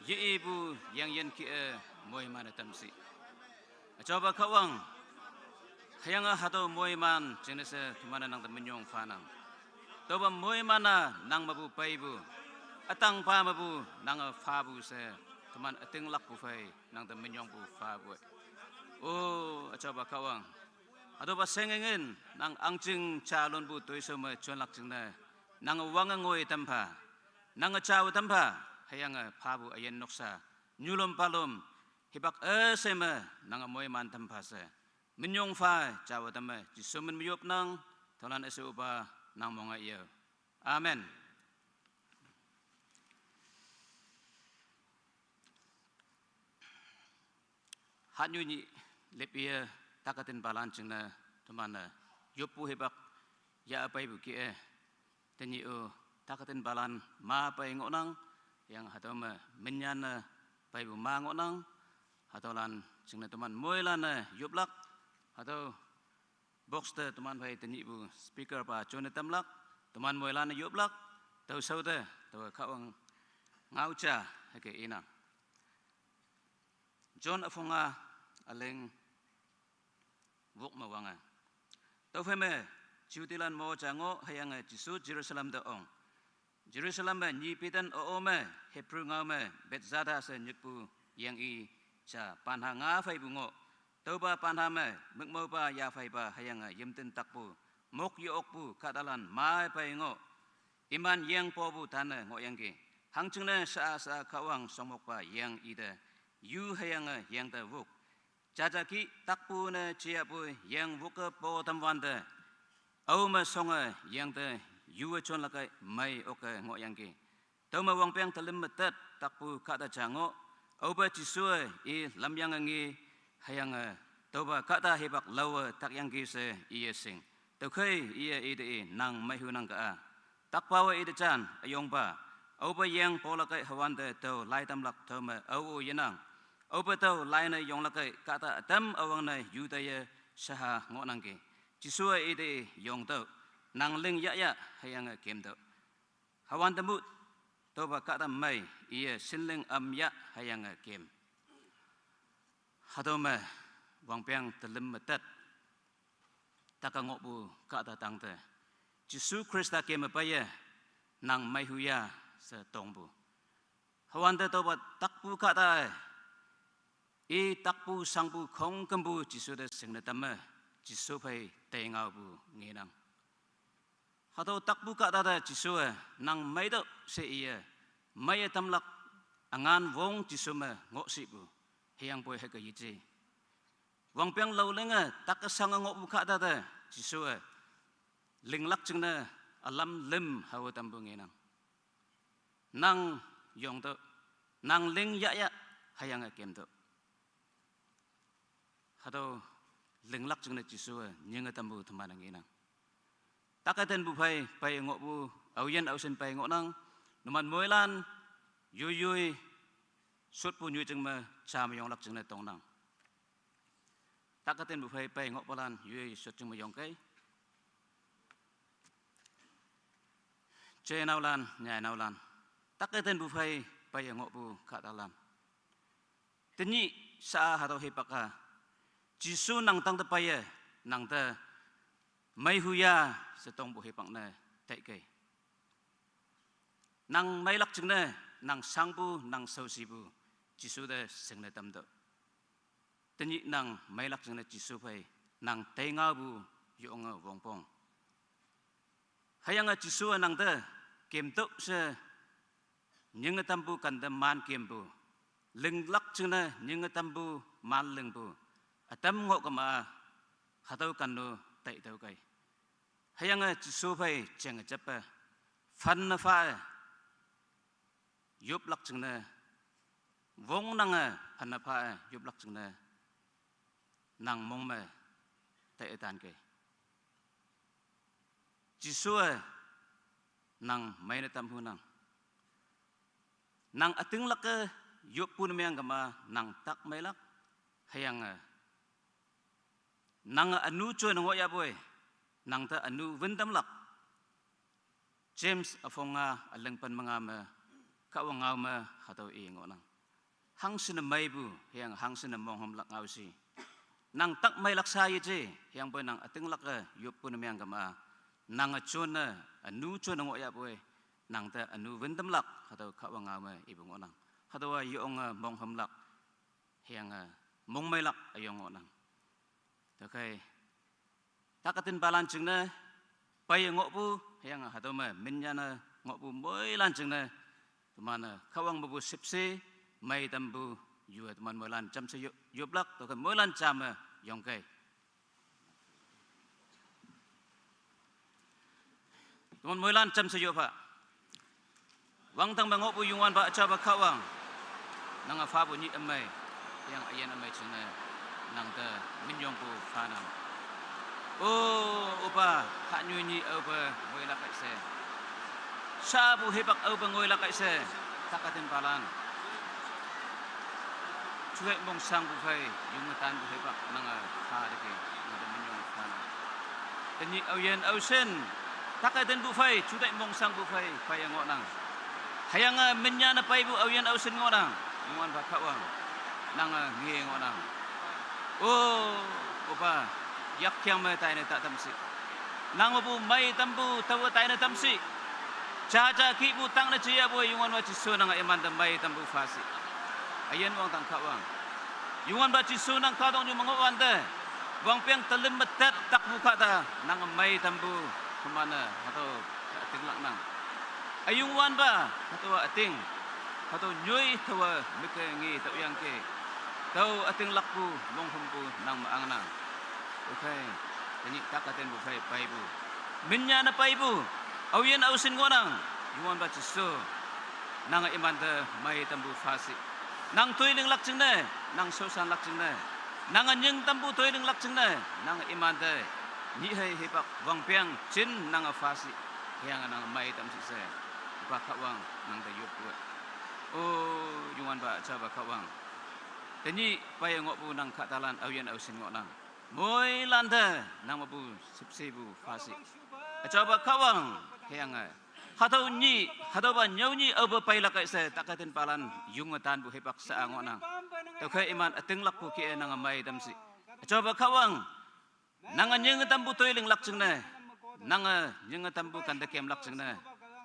ye ibu yang yen ki e, moi man tamsi. Achoba kawang, hayang a hato moi man, ching ne se, tumana nang ta minyong fa nang. Toba moi mana, nang mabu paibu. Atang pa mabu, nang a fa bu se, tuman ating lak bu fai, nang ta minyong bu fa boi. O, achoba kawang. Ado ba sengengin, nang angching chalon bu toiso ma chon lak ching ne. Nang wang ngoi tampha. Nang chawa tampha. Hayang pha bu ayen noksa. Nyulom palom. Hibak eh, sema. Nang moi man tampha se. Minyong fa chawa tame. Jisu min miyop nang. Tolan ese uba nang monga iyo. Amen. Hanyu ni lepia takatin balan chingna tumana yopu hebak ya apai bu ki e. Teni o takatin balan ma pai ngonang yang hatoma menyana pai bu ma ngonang hatolan chingna tuman moilana yoplak hato box te tuman bai teni bu speaker pa chone tamlak tuman moilana yoplak tau sau te tau khawang ngaucha hake ina. John afonga aleng wok ma wanga. Tau pheme Jihudi lan mo cha ngo hayang Jisu Jerusalem da ong. Jerusalem me nyi pitan o o me Hebrew ngau me Bethzada se nyikpu yang i cha panha nga phai bu ngo. Tau ba panha me mikmau ba ya phai ba hayang yimtin takpu mok yo okpu kadalan mai pai ngo. Iman yang po bu tane ngo yang ki. Hang ching ne sa sa khawang songmok ba yang i de. Yu hayang yang da wuk. Cha cha ki takpu ne chia bu yang wuk po tam wan de. Au ma song yang de yu chon la kai mai ok ngo yang ki. Tau ma wang piang talim ma tat takpu ka ta cha ngo. Au ba Jisu i lam yang ngi hayang tau ba ka ta hebak lau tak yang ki se i ye sing. Tau khai i ye i de i nang mai hu nang ka a. Tak pa wa i de chan ayong ba. Au ba yang po la kai hawan de tau lai tam lak tau ma au u ye nang. Au ba tau lai na yong la kai ka ta tam awang na yu da ye saha ngo nang ki. Jisu i de yong tau nang ling ya ya hayang kem tau. Hawan tamut toba kadam mai iya sinling am ya hayang kem. Hadome wangpiang telim metet taka ngok bu kada tangte. Jisu Krista kem apa ya nang mai huya se tong bu. Hawan te toba takpu kada e. I takpu sangpu khong kembu Jisu de singne tamme Jisu phai tengau bu ngenang. Hato takpu ka tada Jisu e nang maido se iye mai e tamlak angan wong Jisu me ngok si bu heyang poi heka yiji. Wangpiang lau lenge tak sang ngok bu ka tada Jisu e linglak jingne alam lim hawa tambu ngenang. Nang yong to nang ling ya ya hayang kem to. Hato linglak jingne Jisu e nyinga tambu thumana ngenang. Taka ten bu phai pai ngok bu auyen ausen pai ngok nang numan moilan yuyui sut bu nyu jingma cham yonglak jingne tong nang. Taka ten bu phai pai ngok palan yuyui sut jingma yong kai. Che naulan nyai naulan taka ten bu phai pai ngok bu kha talan. Teni sa hado he paka Jisu nang tang ta paye nang ta mai huya se tong bu he pak ne tai kai. Nang mai lak jingne nang sang bu nang sau si bu Jisu de sing ne tam do. Teni nang mai lak jingne Jisu phai nang tai nga bu yong wong pong. Hayang a Jisu a nang de kem tok se nyinga tambu kanda man kembu, linglak chingna nyinga tambu man lingbu, atam ngo kama, hatau kanu tai tau kai. Hayanga Jisu phai cheng chapa, fan na fa, yup lak chingna, wong nanga fan na fa, yup lak chingna, nang mong ma tai etan kai. Jisu a nang mai na tam hu nang. Nang ating lak ke yop pun meang kama nang tak mai lak hayang a. Nang anu choi nang ya boy. Nang ta anu wendam lak. James afonga aleng pan manga ma kawa ngau ma hatau e ngo nang. Hang sina mai bu, hayang hang sina mong ham lak ngau si. Nang tak mai lak sa ye je, hayang boy nang ating lak a, yup pun meang kama. Nang a chon a, anu chon a ngo ya boy. Nang ta anu wendam lak, hatau kawa ngau ma ibu ngo nang. Hatau a yong a mong ham lak, hayang a mong mai lak ayong ngo nang. Takai, takatin balan chingna, pai ngo bu, hayang a hatau ma, minya na ngo bu moi lan chingna, Tuman, eh, kawang babu sipsi, mai tambu, yu, eh, tuman moilan chamse yu, yublak, toke moilan cham, eh, yongkai. Tuman moilan chamse yu pha. Wang tang ba ngobu yungwan ba acha ba kawang. Nanga fa bu ni amai, yang ayen amai chine, nang te minyong bu fa nang. O, uba, ha nyu ni au ba, moilak ai se. Sa bu hebak au ba ngoilak ai se, takatin balan. Chuek mong sang bu phai, yung tan bu hebak nanga pha de ke, nanga de minyong pha nang. Teni au yen au sen, takatin bu phai, chuek mong sang bu phai, phai yang nang. Hayang a menya na pai bu au yen au sen nang. Nguan ba kawang, nanga nge nang. O, opa, yak kyang me tai ne ta tam si. Nang bu mai tambu tawa taina tamsi. Cha cha ki bu tang na chiya bu yungan wa chisu nang iman da mai tambu fasi. Ayan wang tang kawang. Yungan ba chisu nang kadong yu mango wanda. Wang piang talim matat tak bu kata nang mai tambu kumana hato ating lak nang. Ayung wan ba hato ating. Hato nyoi tawa mike ngi tau yang ke. Tau ating lak bu mong hum bu nang ma ang nang. Ukhai, tani takaten bu phai pai bu. Minya na pai bu. Au yen au sin ngonang. Yuan ba chiso. Nang iman da mai tambu fasi. Nang tui ling lak ching ne, nang so san lak ching ne. Nang nying tambu tui ling lak ching ne, nang iman da. Ni hai hipak wang piang chin nang fasi. Hiang nang mai tam si se. Ba kawang nang da yuk bu. O yuan ba cha ba kawang. Tani pai ngok bu nang katalan au yen au sin ngonang. Moi landa nang bu sipsi bu fasi. Acha ba kawang heyang ai. Hatau ni, hatau ba nyau ni au ba pai lakai se takatin palan yung tan bu hepak sa ango nang. Tau khe iman ating lak bu ke nang mai dam si. Acha ba kawang. Nang nying tam bu toi ling lak ching ne. Nang nying tam bu kanda kem lak ching ne.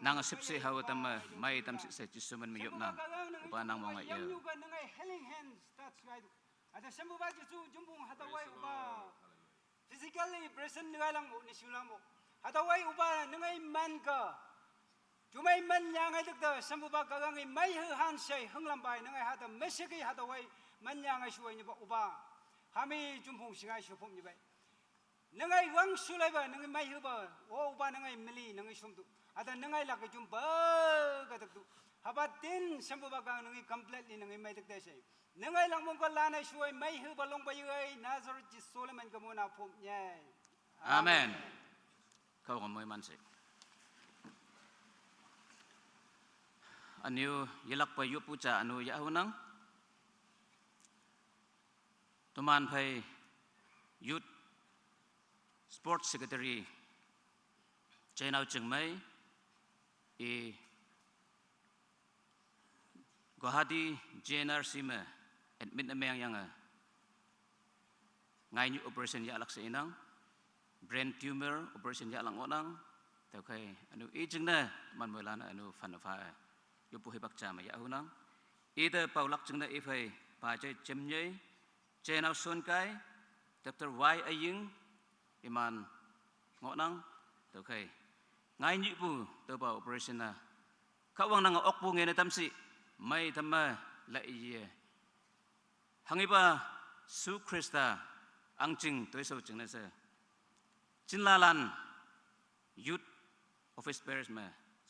Nang sipsi hau tam mai tam si se chisu men mi yup nang. Upa nang mo ngai yo. Ada sembuh baju tu jumpung hatawai uba. Physically present ngai lang mo, ni siu lang mo. Hatawai uba ngai man ka. Jumai man nya ngai dek da sembuh ba ka ngai mai hu han sai hung lam bai ngai hata mesiki hatawai man nya ngai suai ni ba uba. Hami jumpung singai supum ni bai. Nangai wang sulai ba, nangai mai hu ba, o uba nangai mili, nangai sum tu. Ada nangai lak jum ba ga dek tu. Haba din sembuh ba ka nangai completely nangai mai dek da sai. Nangai lang mong ka lanai suai mai hu ba long ba yuai Nazareth Jisu le man ka mo na phum nyai. Amen. Kau ka moi man se. Anu yelak pa yupu cha anu ya hu nang. Tuman phai Youth Sports Secretary Chainau Chingmai, i Guwahati J N R C ma admit na meang yang a. Ngai ni operation ya lak se inang. Brain tumor operation ya lang onang. Tau khai anu i jing na man moi lan anu fan fa. Yu pu hibak cha ma ya hunang. I te pau lak jing na i phai pa chai chem nyai. Chen au son kai, Doctor Y Aying, iman ngonang, tau khai. Ngai ni pu, tau pa operation na, Kahwang nanga okpu ngene tamsi, mai tamma la iye. Hangiba Su Krista angching toiso chingnese. Chinlalan youth office bearers me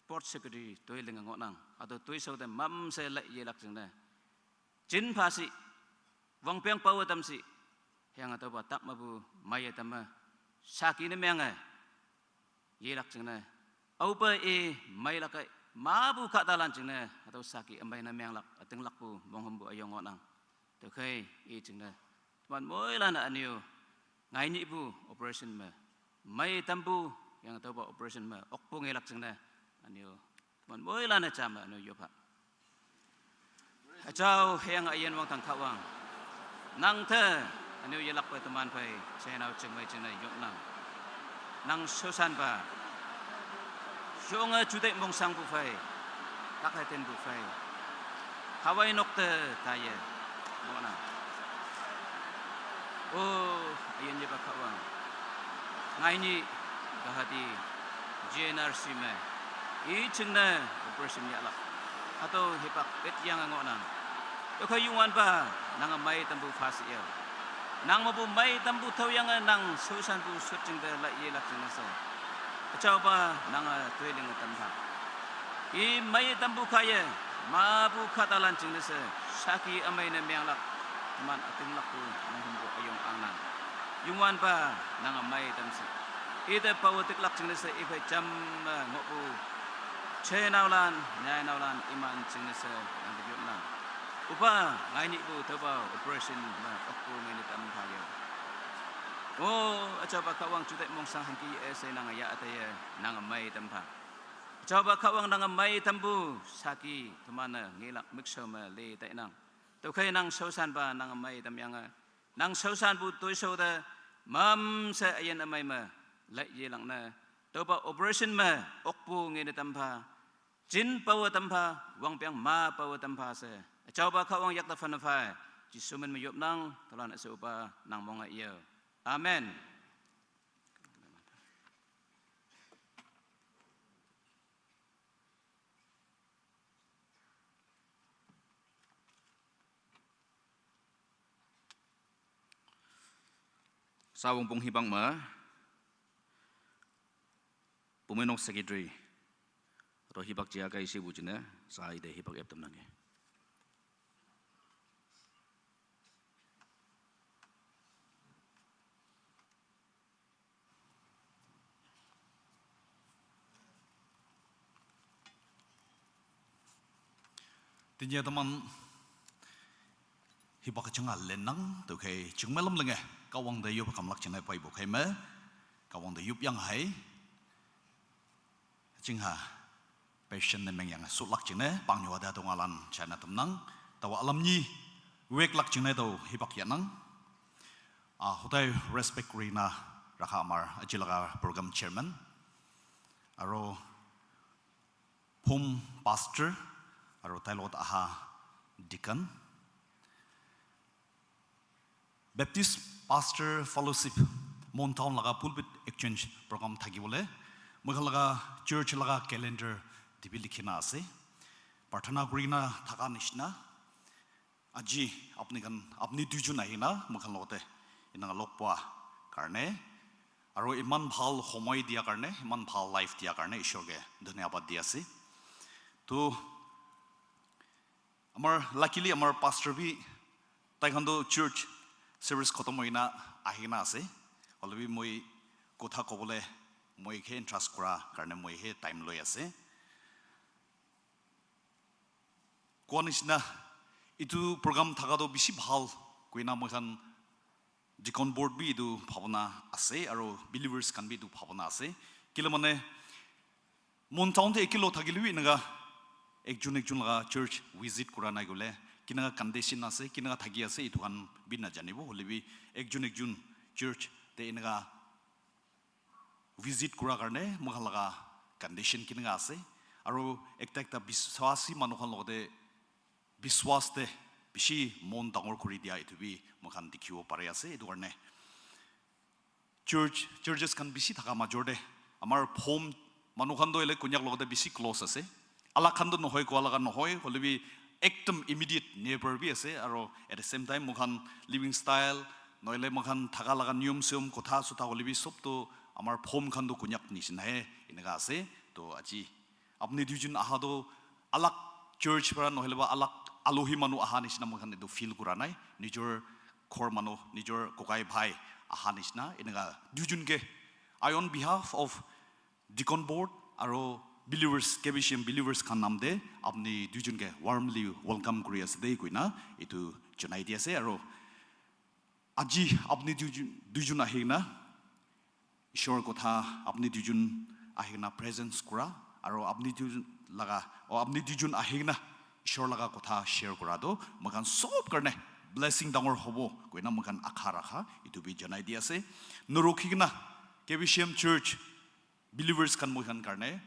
sports secretary toi linga ngonang. Ato toiso de mamse la iye lak chingne. Chin phasi, wangpiang pawa tamsi, hiang ato ba takma bu maya tamma, saki ne mianga, ye lak chingne. Aupa e mai lakai, ma bu kata lan chingne, ato saki ambai na miang lak, ating lak bu, mongham bu ayong ngonang. Tokai e chingne. Tuman moi lana anio, ngai ni bu operation me, mai tambu, yang ato ba operation me, okpu ngai lak chingne, anio. Tuman moi lana chama anio yopa. Achau, hiang ayen wang tang kawang. Nang te, anio yelak pa tuman pai, chenau chingmai chingne yonang. Nang susan ba. Shonga chudek mongsang bu fai. Takai ten bu fai. Hawai nok te taye. Mona. Oh, ayen ye ba kawang. Ngai ni Guwahati G N R C me. I chingne operation ya lak. Ato hipak et yang ngo nang. Toka yungwan ba nanga mai tambu fas ya. Nang mabu mai tambu thau yang nang susan bu suching de la ye lak chingne se. Achau ba nanga tuiling tam ba. I mai tambu kaya, ma bu kata lan chingne se, saki amai ne miang lak, man ating lak bu, nang hum bu ayong ang nang. Yungwan ba, nanga mai tamsi. Ite pawo tik lak chingne se, ipe cham, eh, ngok bu. Che nau lan, nyai nau lan, iman chingne se, nang de yuk nang. Upa, ngai ni bu, teba, operation, ma, ok bu, ngai ni tam ba yo. Oh, acha ba kawang chutek mong sang hangki, eh, se nanga ya ate ye, nanga mai tam ba. Jehova kawang nanga mai tambu saki tumana ngilak mikso ma le tai nang. Tokai nang sosan ba nanga mai tam yanga. Nang sosan bu toiso da mam sa ayan amai ma lai ye lang na. Toba operation ma okpu ngene tam pha. Jin pawa tam pha, wang piang ma pawa tam pha se. Jehova kawang yak da fan fa. Jisu men ma yop nang, talan ase upa nang monga iyo. Amen. Sawung pung hibang ma, puminok secretary, ro hibak jia kai si bujine, sa ide hibak eptam nange. Tinye taman hiba kachanga lenang, tu khe chingmelam lenge, kawang da yup kamlak chinai pai bu khaime, kawang da yup yang hai, chingha, patient ne meng yang sulak chinai, pang yuwa da tu ngalan china tamnang, tawa alam ni, wek lak chinai tu hibak yanang, ah, hotai respect rina rakha amar, ajilaga program chairman, aro home pastor, aro tai logot aha deacon. Baptist Pastor Fellowship, Mon Town laga pulpit exchange program thaki bole, moi khan laga church laga calendar te bi likhi na ase. Prarthana kuri na thaka nishina, aji apni khan, apni duijun ahi na moi khan logote ena log poa karne, aro iman bhal homoi dia karne, iman bhal life dia karne Ishwar ke dhanyabad di ase. To amar luckily amar pastor bi tai khan to church service khotom hoina ahi na ase. Hoile bi moi kotha kobole moi ke entrust kura karne moi he time loi ase. Koa nishina, etu program thaka toh bishi bhal koina moi khan deacon board bi etu bhabona ase, aro believers khan bi etu bhabona ase. Kile mane, Mon Town te ekilo thakile bi eneka ekjun ekjun laga church visit kura nai koile, kineka condition ase, kineka thaki ase, etu khan bi najanibo. Hoile bi ekjun ekjun church te eneka visit kura karne moi khan laga condition kineka ase, aro ekta ekta biswasi manu khan logote biswas te bishi mon dangor kuri dia etu bi moi khan dikhibo pari ase. Etu karne church, churches khan bishi thaka major te amar phom manu khan toh hoile konyak logote bishi close ase. Alak khan toh nohoi, koa laga nohoi, hoilebi ekdom immediate neighbor bi ase, aro at the same time moikhan living style, nohole moikhan thaka laga niyom siyom, kotha sotha hoilebi sob toh amar form khan toh Konyak nishina he, eneka ase. Toh aji apni duijun aha toh alak church para nohole ba alak alohi manu aha nishina moikhan etu feel kura nai. Nijor ghor manu, nijor kokai bhai aha nishina eneka duijun ke, I on behalf of Deacon Board aro believers, K B C M believers khan nam te apni duijun ke warmly welcome kuri ase de koina etu janai di ase. Aro aji apni duijun, duijun ahi kena Ishwar kotha apni duijun ahi kena presence kura, aro apni duijun laga, oh, apni duijun ahi kena Ishwar laga kotha share kura toh moikhan sob karne blessing dangor hobo koina moikhan akha rakha etu bi janai di ase. Norokhi kena K B C M church believers khan moikhan karne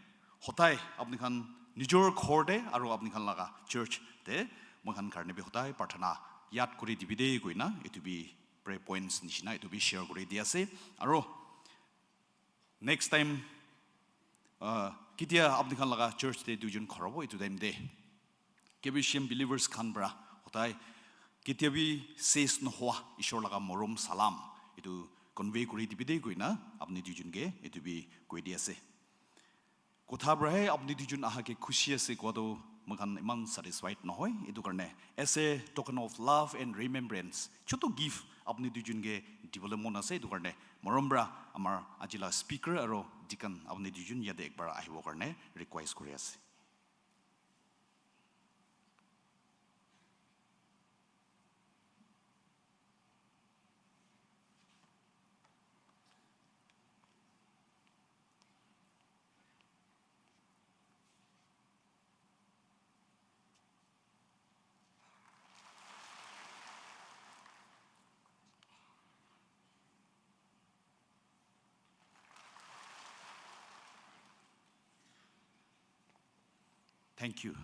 hodai apni khan nijor ghor te aro apni khan laga church te moikhan karne bi hodai prarthana yad kuri dibi de koina etu bi prayer points nishina etu bi share kuri di ase. Aro next time, uh, ketia apni khan laga church te duijun khora hobo etu time te K B C M believers khan para hodai ketia bi ses nohoa Ishwar laga morom salam etu convey kuri dibi de koina apni duijun ke etu bi koi di ase. Kotha para he apni duijun aha ke khushi ase koa toh moikhan iman satisfied nohoi. Etu karne as a token of love and remembrance, chotu gift apni duijun ke dibole mon ase. Etu karne morom para amar aji la speaker aro deacon apni duijun yate ekbar ahibo karne request kuri ase. Thank you.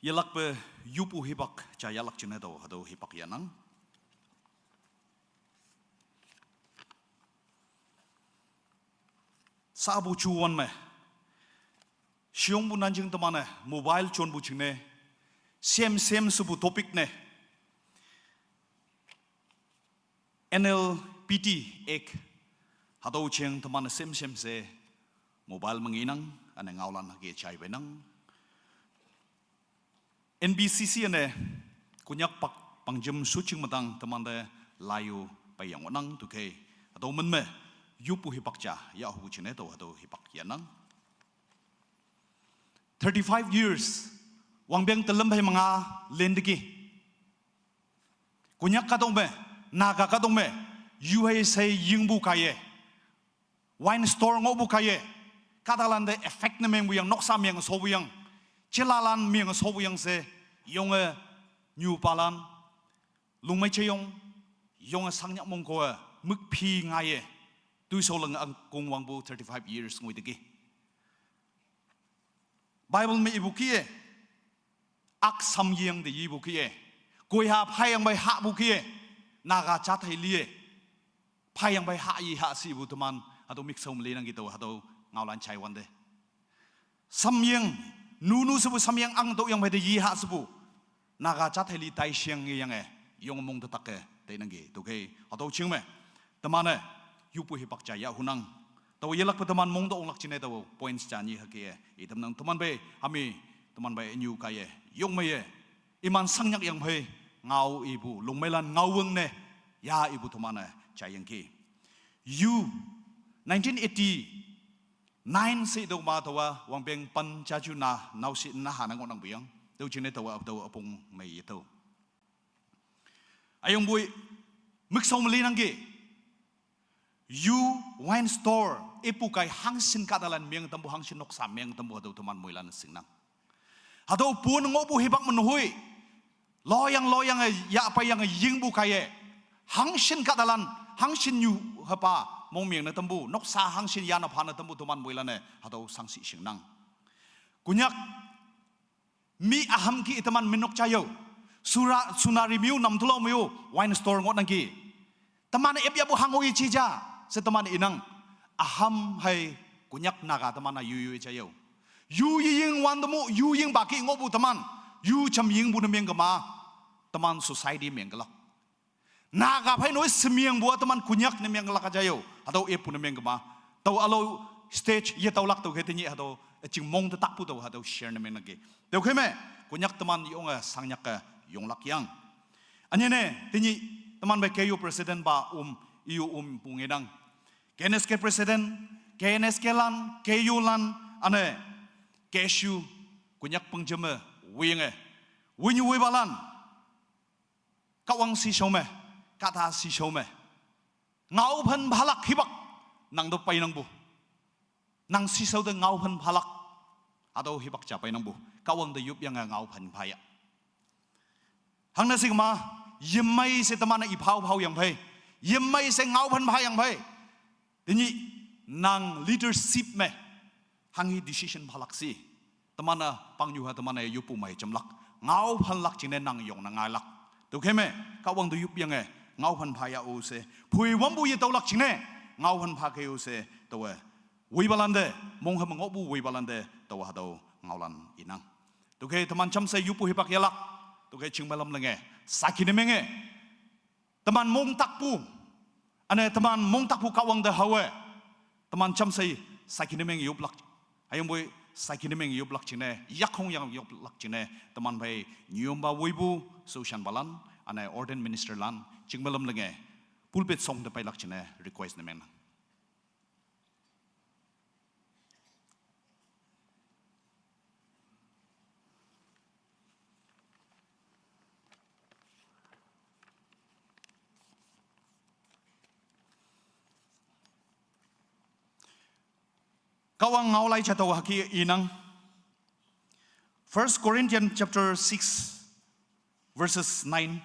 Yalak pe yupu hipak cha yalak chine do hado hipak yanang. Sabu chu wan me. Shiong bu nanjing tamane mobile chon bu chingne. Same same subu topic ne. N L P T ek hado cheng tamane same same se mobile manginang ane ngaulan hake chai benang. N B C C ane Konyak pak pangjim suching matang tamande layu payang wanang tuke. Ado menme yupu hipakcha ya hu chine to ado hipak yanang. Thirty-five years wangbeng telam bai manga lendiki. Konyak kadong me, Naga kadong me, U S A yingbu kaye. Wine store ngo bu kaye. Kadalan de effect ne meng bu yang, noksa meng so bu yang. Chilalan meng so bu yang se. Yonge nyu palan. Lungmai che yong. Yonge sangnya mong ko. Muk phi ngaye. Tui so lang ang kung wang bu thirty-five years ngui degi. Bible me ibu kiye. Ak sam yeng de yi bu kiye. Koi ha phai yang bai ha bu kiye. Naga cha thai liye. Phai yang bai ha yi ha si bu tuman hado mik som le nang gitu hado ngau lan chai wan de. Sam yeng nu nu se bu sam yeng ang do yang bai de yi ha se bu. Naga cha thai li tai siang ngi yang e. Yong mong de tak ke de nang gi. Tu ke hado ching me. Tamane yupu hi pak cha ya hunang. Tawa yelak pa taman mong do onglak chine tawa points cha ni hake e. Itam nang taman be hami taman be nyu ka ye. Yong me ye. Iman sang nyak yang phai ngau ibu lungmailan ngau weng ne ya ibu thomana chayang ki. Yu nineteen eighty-nine se do ma tawa wang beng pan cha chu na nau si na ha na ngok nang buyang. Tau chine tawa tawa apong mai ye tau. Ayong bui mik song mali nang ki. Yu wine store ipu kai hangsin kadalan miang tambu hangsin noksa miang tambu hadau tuman muilan singnang. Hadau pun ngobu hibak menuhui. Loyang loyang ya apa yang ying bu kaye. Hangsin kadalan hangsin yu hapa mong miang na tambu noksa hangsin ya na phana tambu tuman muilan e hadau sangsi singnang. Kunyak mi aham ki itaman minok chayo. Sura sunari miu nam tulau miu wine store ngot nang ki. Taman ep ya bu hango i chija se taman inang. Aham hai Konyak Naga teman a yu yu cha yo. Yu ying wan demo yu ying baki ngobu teman. Yu cham ying bu ne meng kama. Teman society meng kala. Naga phai noi semiang bua teman Konyak ne meng kala ka cha yo. Hatau e pu ne meng kama. Tau alo stage ye tau lak tau ke tenyi hatau ching mong te tak pu tau hatau share ne meng na ke. Tau ke me Konyak teman yong a sang nyak ka yong lak yang. Anye ne tenyi teman bai ke yo president ba um iyo um pu ngedang. K N S K president, K N S K lan, K U lan, ane, K S U, Konyak pengjeme, wing e, winyu wibalan, kawang si shome, kata si shome, ngau phan bhalak hibak, nang do pai nang bu, nang si sau de ngau phan bhalak, ado hibak cha pai nang bu, kawang de yup yang ngau phan phaya. Hang na sik ma, yemai se tamana i phau phau yang phai. Yemai se ngau phan phai yang phai. Tini nang leadership me. Hang hi decision phalak si. Tamana pang nyu ha tamana yupu mai cham lak. Ngau phan lak chine nang yong na ngai lak. Tu khe me, ka wang du yup yang e. Ngau phan phai ya u se. Phui wambu ye tau lak chine. Ngau phan pha ke u se. Tawe. Wei balande, mong ha mango bu wei balande, tawa hadau ngaulan inang. Tuke teman cham sai yupu hipak yalak, tuke chingmalam lenge, sakine menge, teman mong takpu, ane teman mong takpu kawang de hawe, teman cham sai sakine menge yup lak, ayong boi sakine menge yup lak chine, yak hong yang yup lak chine, teman bai nyom ba wei bu, so shan balan, ane ordained minister lan, chingmalam lenge, pulpit song de pai lak chine, request ne meng. Kawang ngau lai chato haki inang. First Corinthians chapter six, verses nine.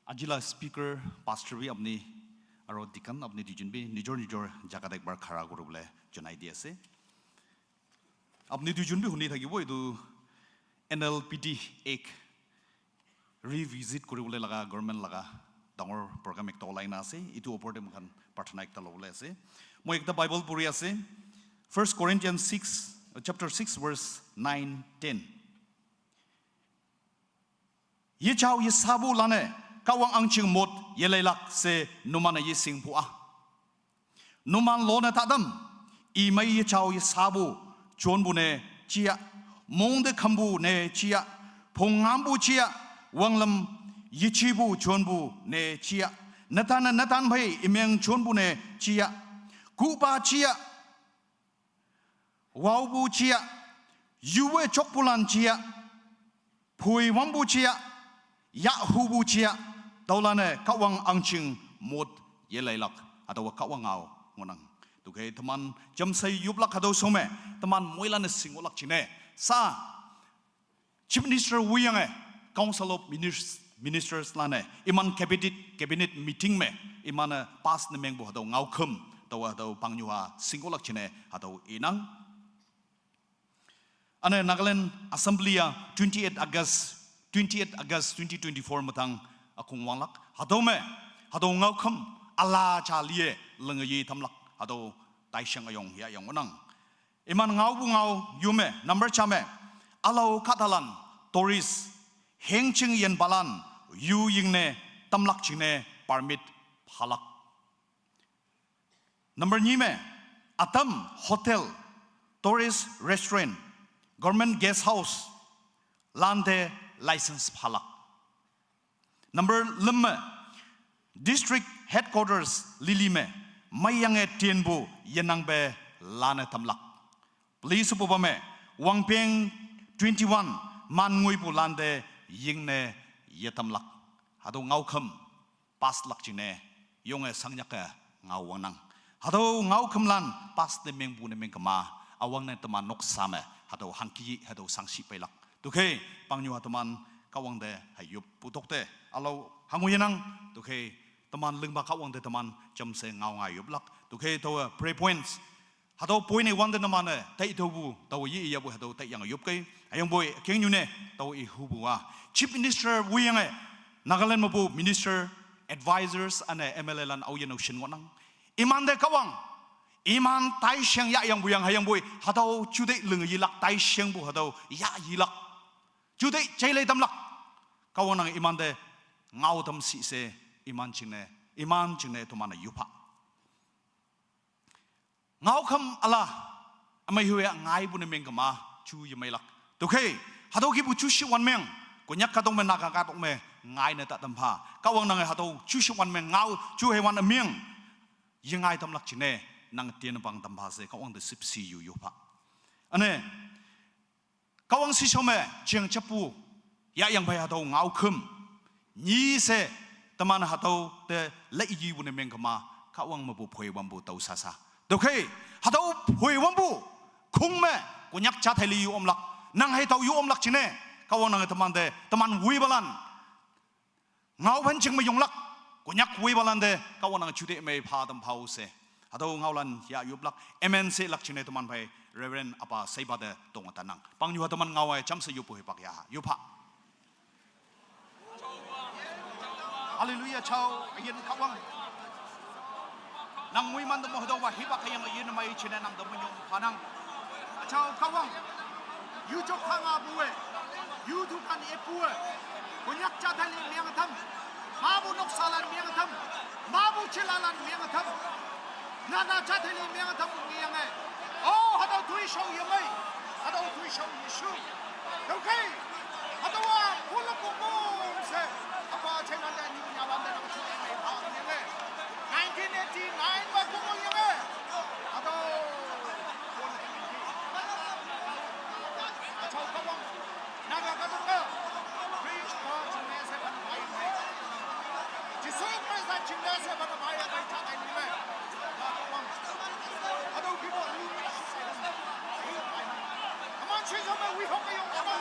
Ajila speaker, pastor bi apni, aro deacon apni duijun bi nijor nijor jaga te ekbar khara kuribole janai di ase. Apni duijun bi huni thakibo, etu N L P D Act revisit kuribole laga government laga dangor program ekta olai na ase. Etu opor te moikhan prarthana ekta lobole ase. Moi ekta Bible puri ase. First Corinthians six, chapter six, verse nine, ten. Ye chao ye sabu lane, kawang angching mot ye lailak se numana ye sing pua. Numan lo ne tadam, i mai ye chao ye sabu, chon bu ne chia, mong de khambu ne chia, phongam bu chia, wanglam ye chi bu chon bu ne chia, natan natan bhai imeng chon bu ne chia, kupa chia, wau bu chia, yuwe chok pulan chia, phui wambu chia, ya hubu chia, taulane kawang angching mot ye lailak, atawa kawang au ngonang. Tuke teman jamsai yublak hadau some, teman moilane singolak chine. Sa, Chief Minister wuyang e, Council of Ministers, Ministers lane, iman cabinet, cabinet meeting me, iman eh, pass ne meng bu hadau ngau khum, tawa hadau pangnyua singolak chine, hadau inang. Ane Nagaland Assembly ya twenty-eight August, twenty-eight August twenty twenty-four matang akung wanglak. Hadome, hadou ngau kham, ala cha lie, lengayi tamlak, hadou taishang ayong ya ayong onang. Iman ngau bu ngau yume, number chame, alau katalan, tourist, hengching yen balan, yu yingne, tamlak chine, permit, phalak. Number nyi me, atam hotel, tourist restaurant, government guest house, lante license phalak. Number lima, district headquarters lili me, mayange tienbu yenangbe lane tamlak. Please pubame, wangpeng twenty-one, man ngui bu lante yingne yetamlak. Hadu ngau kham, pass lak chine, yonge sangnyake ngau wangnang. Hadou ngau kham lan, pass ne meng bu ne meng kama, awang ne teman nok same, hadou hangki, hadou sangsi pelak. Tukhe, pangnyua teman, kawang de, hayup putok te, alau hangu yenang, tukhe, teman lingba kawang de teman, jamse ngau ngai yup lak. Tukhe, tawa, prayer points, Hatau point e wande namane, tai ito bu, tau yi iya bu hatau tai yang yup kai. Ayang boy, keng nyune, tau i hu bu wa. Chief Minister wu yang e, Nagaland mabu Minister, Advisors, ane M L A lan au yan au shin wanang. Iman de kawang. Iman tai sheng ya yang bu yang hayang bui. Hatau chude lung yilak tai sheng bu hatau ya yilak. Chude chaile tamlak. Kawang nang iman de ngau tam si se iman chine. Iman chine tumana yupa. Ngau kham ala amai huya ngai bu ne meng kama chu yamai lak. Tukhe hatau ki bu chu shi wan meng. Konyak katong me naga katong me ngai ne ta tam pha. Kawang nang hatau chu shi wan meng ngau chu he wan meng. Yingai tamlak chine nang tien bang tam ba se kawang de sip si yu yu pha. Ane kawang si shome chiang chapu ya yang bai hatau ngau khum. Ni se taman hatau te le yi bu ne meng kama kawang ma bu phoi wam bu tau sa sa. Dokhe hatau phoi wam bu khung me konyak cha thai li yu omlak. Nang hai tau yu omlak chine kawang nang taman de taman wui balan. Ngau ban ching ma yonglak. Konyak wei balande kawan nang chude mei pha tam phau se. Hatau ngau lan ya yup lak M N C lak chine tuman bai Reverend Apa Seiba de tong ata nang. Pang yu hataman ngau ai cham se yup hui pak ya ha. Yup ha. Hallelujah chao. Ayen kawang. Nang mui man damo hadawa hiba kayang yin mai chine nang damo nyong panang. Achao kawang. Yu chok khanga bue. Yu tu kan e pue. Konyak cha thali miang tham. Ma bu nok salan miang tham. Ma bu chilalan miang tham. Na na cha thali miang tham miang e. Oh, hadau tui shau yamai. Hadau tui shau yishu. Okay. Hadawa pula pupum se. Apa chai nanda ni nyawan da nang chai mai pa ni le. Nineteen eighty-nine ba kumo ni le. Hadawa. Achau kawang. Naga ka to ka. Preach God, chingna se ban mai mai. Jisu Christ chingna se ban mai mai cha kai ni le. Hadawa. Hadawa ki bo. Ama chai sa mai wi hok ka yong ama.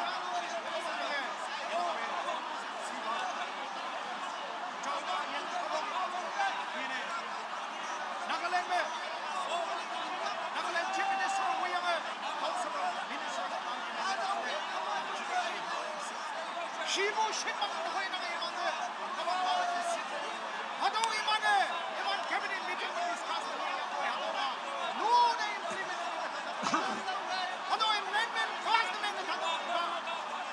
Nagaland में, Nagaland Chief Minister हुई है, House of Minister. Shibu shit mak koi na ngai mane. Hado imane, iman cabinet meeting में discuss koi hado na. No na implement. Hado amendment pass में na hado.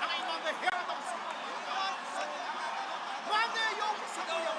Ngai mane hera dam si. Mane yo sa ko yo.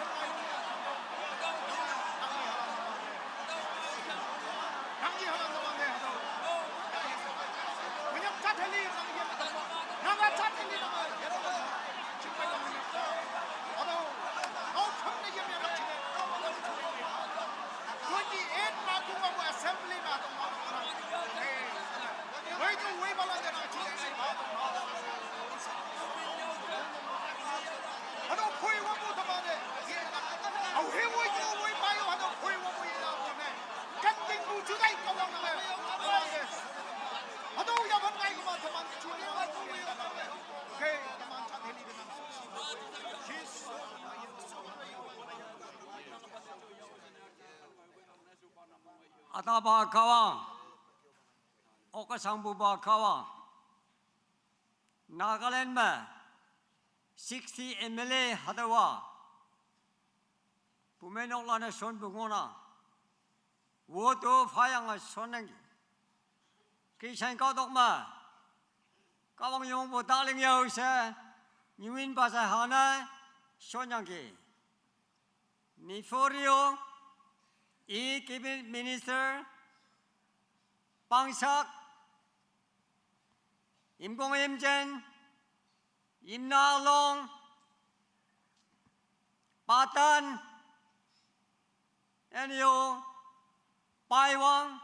Ataba kawa, okasangbuba kawa, Nagaland ma sixty M L A hadawa, pumenok lana son bungona, woto fayanga sonangi, kisan kaudokma, kawang yong bo darling yau se, nyuin basa hana, sonyangi. Niforio, E Cabinet Minister, Pangsak, Imkong Imjen, Imna Long, Patan, Enyo, Paiwang,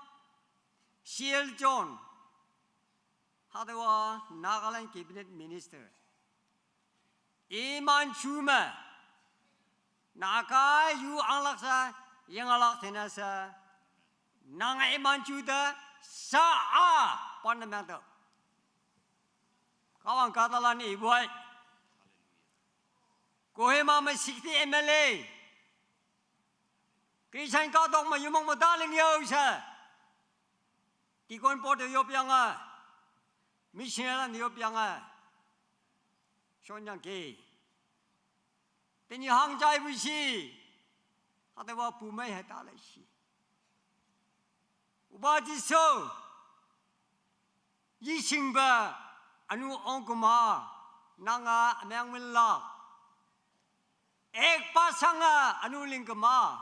C L John, Hadawa Nagaland Cabinet Minister. Iman chuma. Naka yu anglak sa, yang alak tena sa. Nanga iman chuda sa a pan na mangta. Kawang katalan ibuai. Kohima ma sixty M L A. Kisan ka dok ma yumang ma darling yo sa. Tikon po de yop yanga. Missionary de yop yanga. Shonyang ke. Teni hang jai bu si. Hadawa pumai hai ta lai si. Uba Jisu, yishingba anu ongkuma nanga amyang minla. Ek pasanga anu lingkama.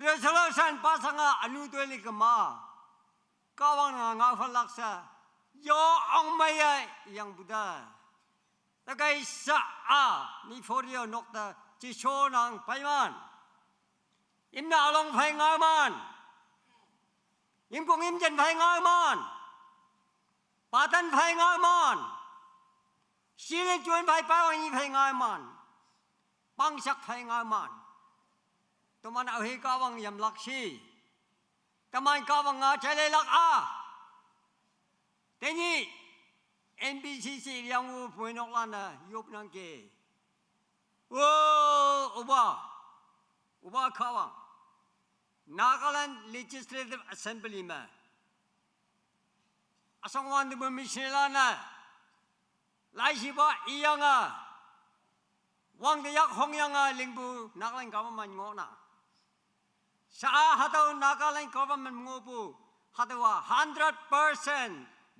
Resolution pasanga anu tuelikama. Kawang nga falaksa. Yo ongmaya yang Buddha. Takai sa a ni forio nokta Jisu nang paiman. Imna along phai ngaman. Imkong imjen phai ngaman. Patan phai ngaman. Silin chuan phai pawang i phai ngaman. Pangsak phai ngaman. Tuman ahi kawang yam laksi. Taman kawang nga chale lak a. Teni N B C C yang u puinok lana yup nang ke. Wo uba. Uba kawang. Nagaland Legislative Assembly ma. Asong wan de mission lana. Lai shiba iyanga. Wang de yak hong yanga lingbu Nagaland government ngona. Sa hatau Nagaland government ngobu. Hatau hundred percent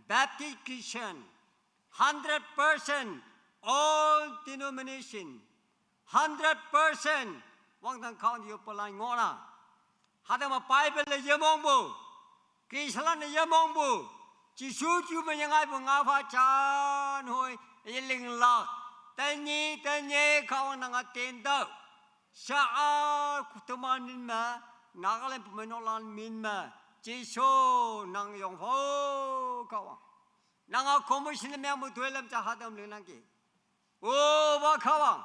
Baptist Christian. Hundred percent all denomination. Hundred percent wang tang kaun yo palai ngona. Hatama Bible le yemong bu. Kisalan le yemong bu. Jisu ju me yangai bu nga pha chan hoi. Yeling lak. Tani, tani kawan nanga tenda. Sa a kutuman min ma. Nagaland pumeno lan min ma. Jisu nang yong ho kawan. Nanga commission me mu tuelam cha hatam le nang ki. O ba kawang.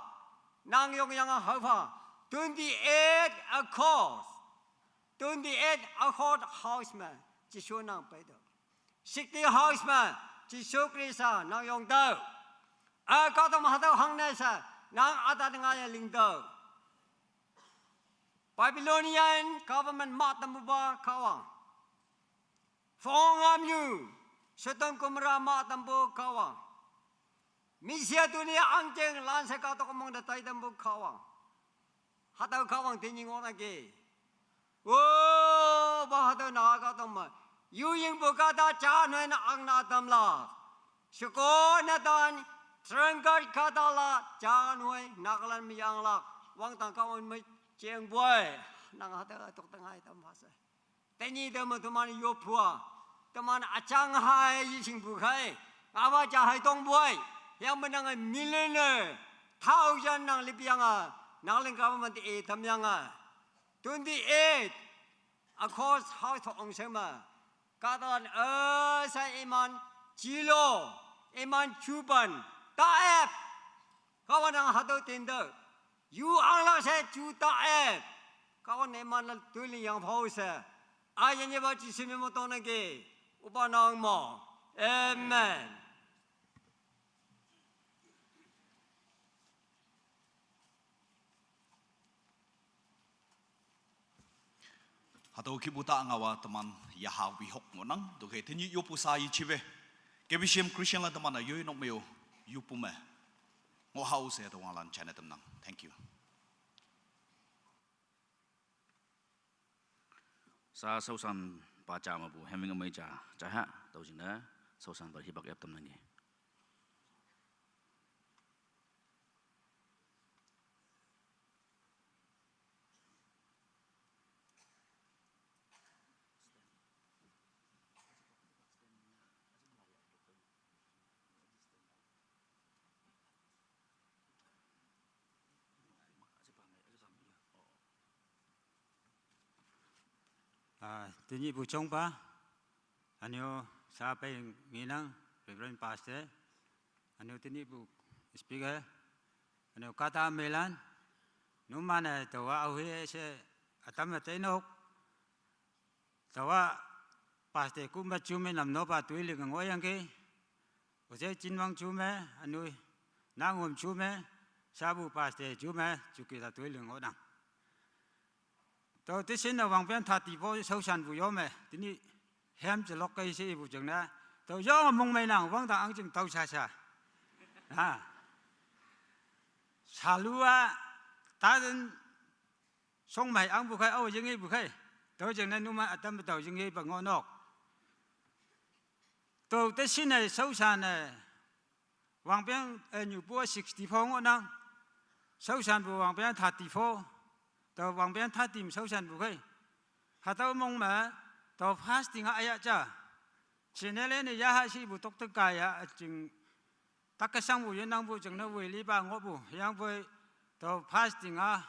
Nang yong yang a hau pha. Twenty-eight accord. Twenty-eight accord house ma. Jisu nang pai do. Sixty house ma. Jisu Krista nang yong do. A ka tam hatau hang na sa. Nang ata nga ya ling do. Babylonian government ma tam bu ba kawang. Phong am yu. Sodom Gomorrah ma tam bu kawang. Misia dunia angcheng lan se ka tok mong da tai tam bu kawang. Hatau kawang tini ngona ke. O ba hatau na ka tam ma. Yu ying bu ka da cha noi na ang na tam la. Shiko na dan trangkar ka da la cha noi Nagaland mi yang la. Wang tang kawang mai cheng boy. Nang hatau tok tang ai tam ma sa. Teni dama tuman yo phua. Tuman achang hai yi sing bu khai. Awa cha hai tong buai. Yang menang millionaire. Thousand nang lipianga. Nang leng government e tamyanga. Twenty-eight. Accord house to ong sema. Katan asa iman chilo. Iman chuban. Taep. Kawan ang hatau tenda. Yu ang la se chu taep. Kawan iman la tuili yang phau se. Ayan ye ba Jisu mi mo tona ke. Uba nang mo. Amen. Hatau kibu ta ngawa teman yaha wihok ngonang. Duke tini yopu sa yi chibe. K B C M Christian la teman na yoi nok meo yopu me. Ngo hau se to wang lan chane temnang. Thank you. Sa sausan pa cha ma bu heming amai cha cha ha tau jing da sausan bar hibak yap tam nangi. Ah, tini bu chong pa, anyo sa pe nginang Reverend Pastor, anyo tini bu speaker, anyo kata melan, numana tawa awi se atam na tenok, tawa Pastor kumba chume nam no pa tuili ngang oyang ke, ose chinwang chume, anyo nangom chume, sabu Pastor chume, chuki ta tuili ngodang. To tisin na wang pian thati bo sau san bu yom e. Tini hem che lok kai se bu jeng na. To yom mong mai nang wang ta ang jing tau sa sa. Ha. Salua ta den song mai ang bu khai au jeng bu khai. Tau jeng na numa atam tau jeng ye ba ngo nok. Tau te sin ne sau san ne. Wang piang, eh, nyu pu sixty-four ngo nang. Sau san bu wang piang thirty-four. Tau wang piang thirty sau san bu kai. Hatau mong ma, tau fasting a aya cha. Chin ne le ne ya ha si bu tok tok ka ya, a jing. Tak ka sang bu yen nang bu jeng na wei li ba ngo bu. Yang bu tau fasting a.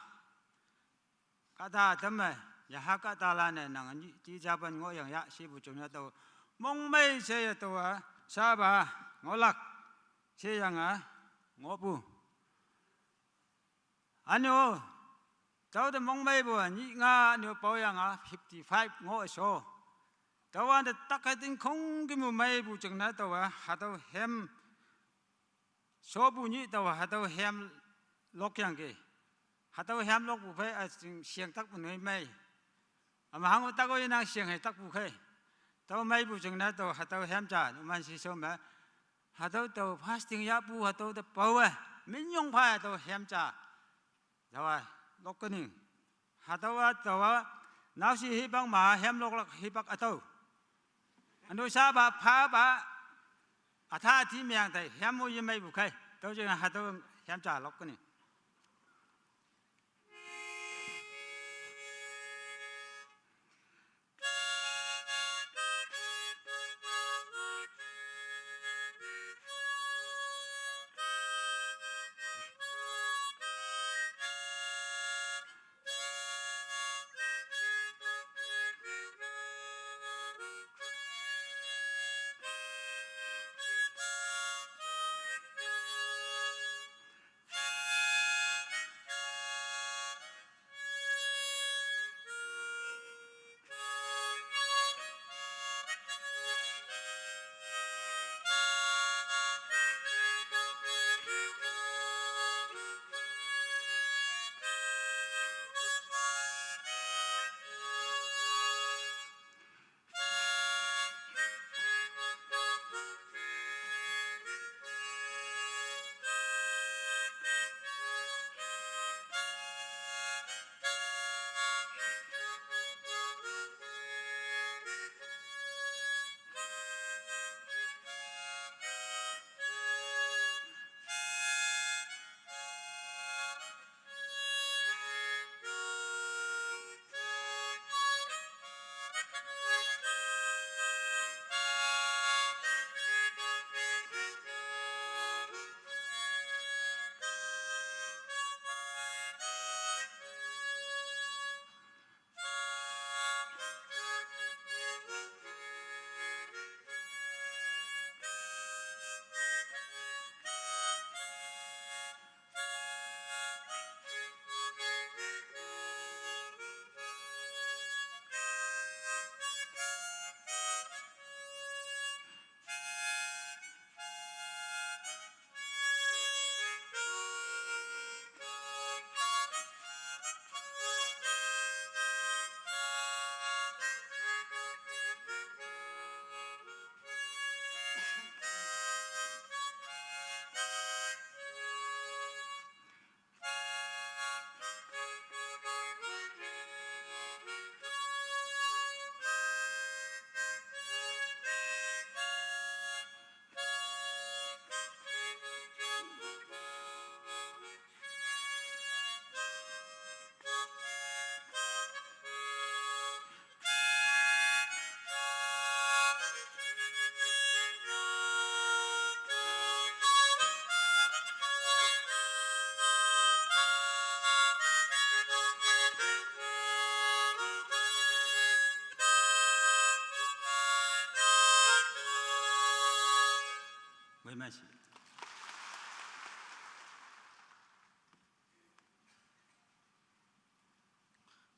Kata tame, yaha kata la ne nang ni ti jaban ngo yang ya si bu chung ya to. Mong mei se ya to wa, sa ba, ngo lak, se yang a, ngo bu. Ano, tau de mong mei bu, ni nga ano pau yang a, fifty-five ngo so. Tau an de tak ka ting kong ki mu mei bu chung na to wa, ha to hem, So bu ni tau hatau hem lok yang ke. Hatau hem lok bu phai a sing siang tak bu noi mai. Ama hang tak oi nang siang hai tak bu khai. Tau mai bu jeng na tau hatau hem cha man si so ma. Hatau tau fasting ya bu hatau da pau a. Min yong pha tau hem cha. Dawa lok ka ning. Hatawa tawa nau si hibak ma hem lok lak hibak atau. Anu sa ba pha ba atha athi miang tai hem mo yemai bu khai. Tau jeng hatau hem cha lok ka ning.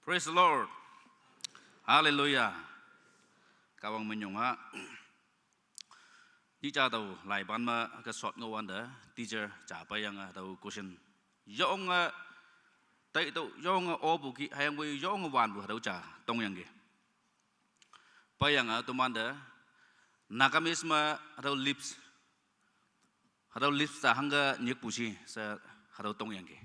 Praise the Lord. Hallelujah. Kawang menyong ha. Ni cha tau lai ban ma ka sot ngo wan da teacher cha pa yang a tau question. Yong a tai tau yong a o bu ki hayang bu yong a wan bu ha tau cha tong yang ge. Pa yang a tu man da Nagamese ma ha tau lips. Ha tau lips ta hang ga nyek pu si sa ha tau tong yang ge.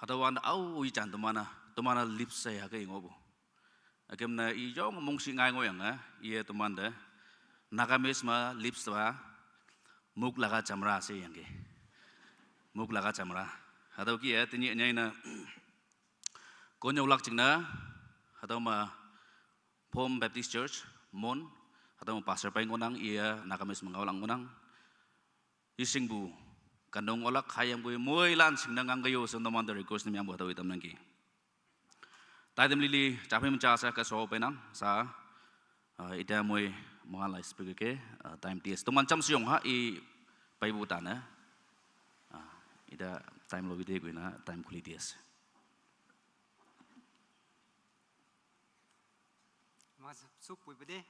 Hata wan au wi chan tumana, tumana lips sai ha kai ngo bu. Akem na i jong mong si ngai ngoyang a, iye tuman de. Nagamese ma lips wa muk laga chamra ase yang ke. Muk laga chamra. Hatau ki ya, tini nyai na. Konyo ulak ching na. Hatau ma Phom Baptist Church, Mon. Hatau ma Pastor Pai ngonang, iya Nagamese ma ngaulang ngonang. Ising bu, kandong ulak hayang bu, moi lan sing na ngang kayo sa naman da request ni yang bu hatau itam nang ki. Taidem lili, chapi mencha sa ka so penang, sa, ah, ida moi, mohan la speaker ke, ah, time ties. Tuman cham siong ha, i pai bu ta na. Ah, ida time lo bide kuina, time kuli ties. Mas sup pui pede.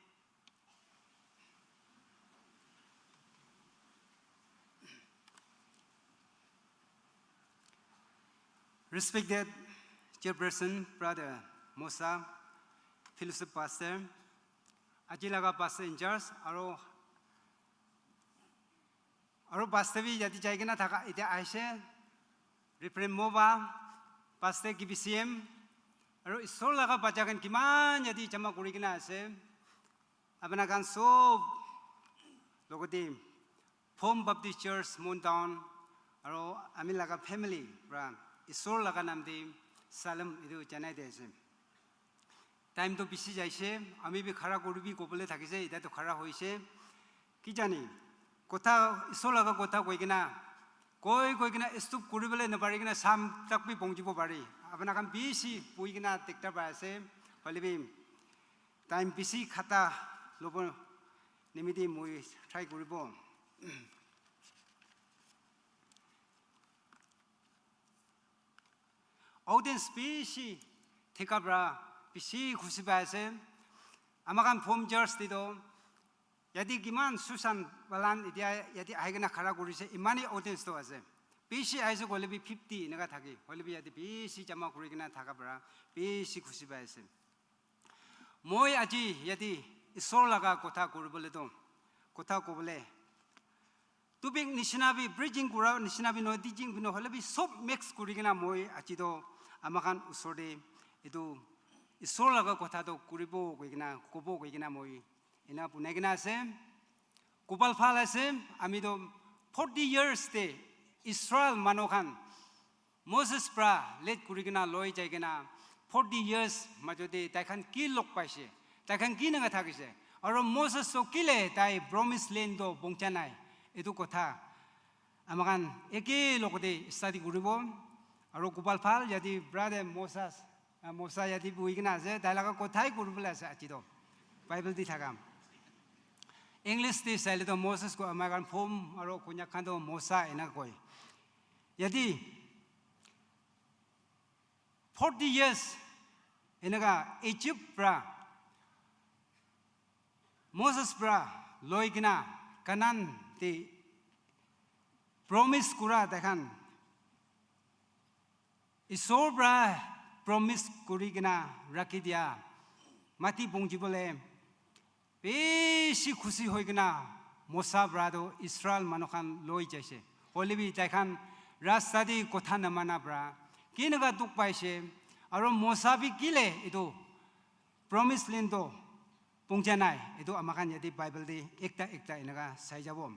Respected Chairperson, Brother Mosa, Fellowship Pastor, aji laga Pastor in charge, aro, aro Pastor bi yati jai kena thaka, ite aise, Reverend Moba, Pastor K B C M, aro Isor laga bacha khan kiman yati jama kuri kena ase, apna khan sob logote Phom Baptist Church, Mon Town, aro ami laga family pra Isor laga nam de salam etu janai de ase. Time to bishi jaise, ami bi khara kuri bi kobole thakise, ita to khara hoise. Ki jani, kotha, Isor laga kotha koi kena, koi koi kena stop kuri bole na pari kena sam tak bi pongjibo pari. Apna khan bishi pui kena tekta pai ase, hoile bi time bishi khata lobo nimiti moi try kuribo. Audience bishi thika pra bishi khushi pai ase. Ama khan Phom Church te toh yate kiman Susan Balan etia yate ahi kena khara kurise, imani audience toh ase. Bishi ahise koile bi fifty eneka thake. Hoile bi yate bishi jama kuri kena thaka pra bishi khushi pai ase. Moi aji yate Isor laga kotha kuribole toh, kotha kobole topic nishina bi, preaching kura nishina bi nohoi, teaching bi nohoi, hoile bi sob mix kuri kena moi aji toh ama khan usor te etu Isor laga kotha toh kuribo koi kena, kobo koi kena moi ena bunai kena ase. Kopal phal ase, ami toh forty years te Israel manu khan Moses pra led kuri kena loi jai kena forty years majo te tai khan ki log paise, tai khan ki nanga thakise, aro Moses toh kile tai promise land toh pongcha nai, etu kotha ama khan eke logote study kuribo. Aro Kopal phal yate brother Moses, ah, Mosa yate bui kena ase, tai laga kothai kuribole ase aji toh Bible te thaka. English te saile toh Moses ko ama khan Phom aro Konyak khan toh Mosa ena koi. Yate forty years eneka Egypt pra Moses pra loi kena Canaan te promise kura tai khan Isor pra promise kuri kena rakhi dia mati pongji bole bishi khushi hoi kena Mosa pra toh Israel manu khan loi jaise. Hoile bi tai khan rasta te kotha namana pra kinaka dukh paise, aro Mosa bi kile etu promise land toh pongja nai, etu ama khan yate Bible te ekta ekta enaka sai jabo.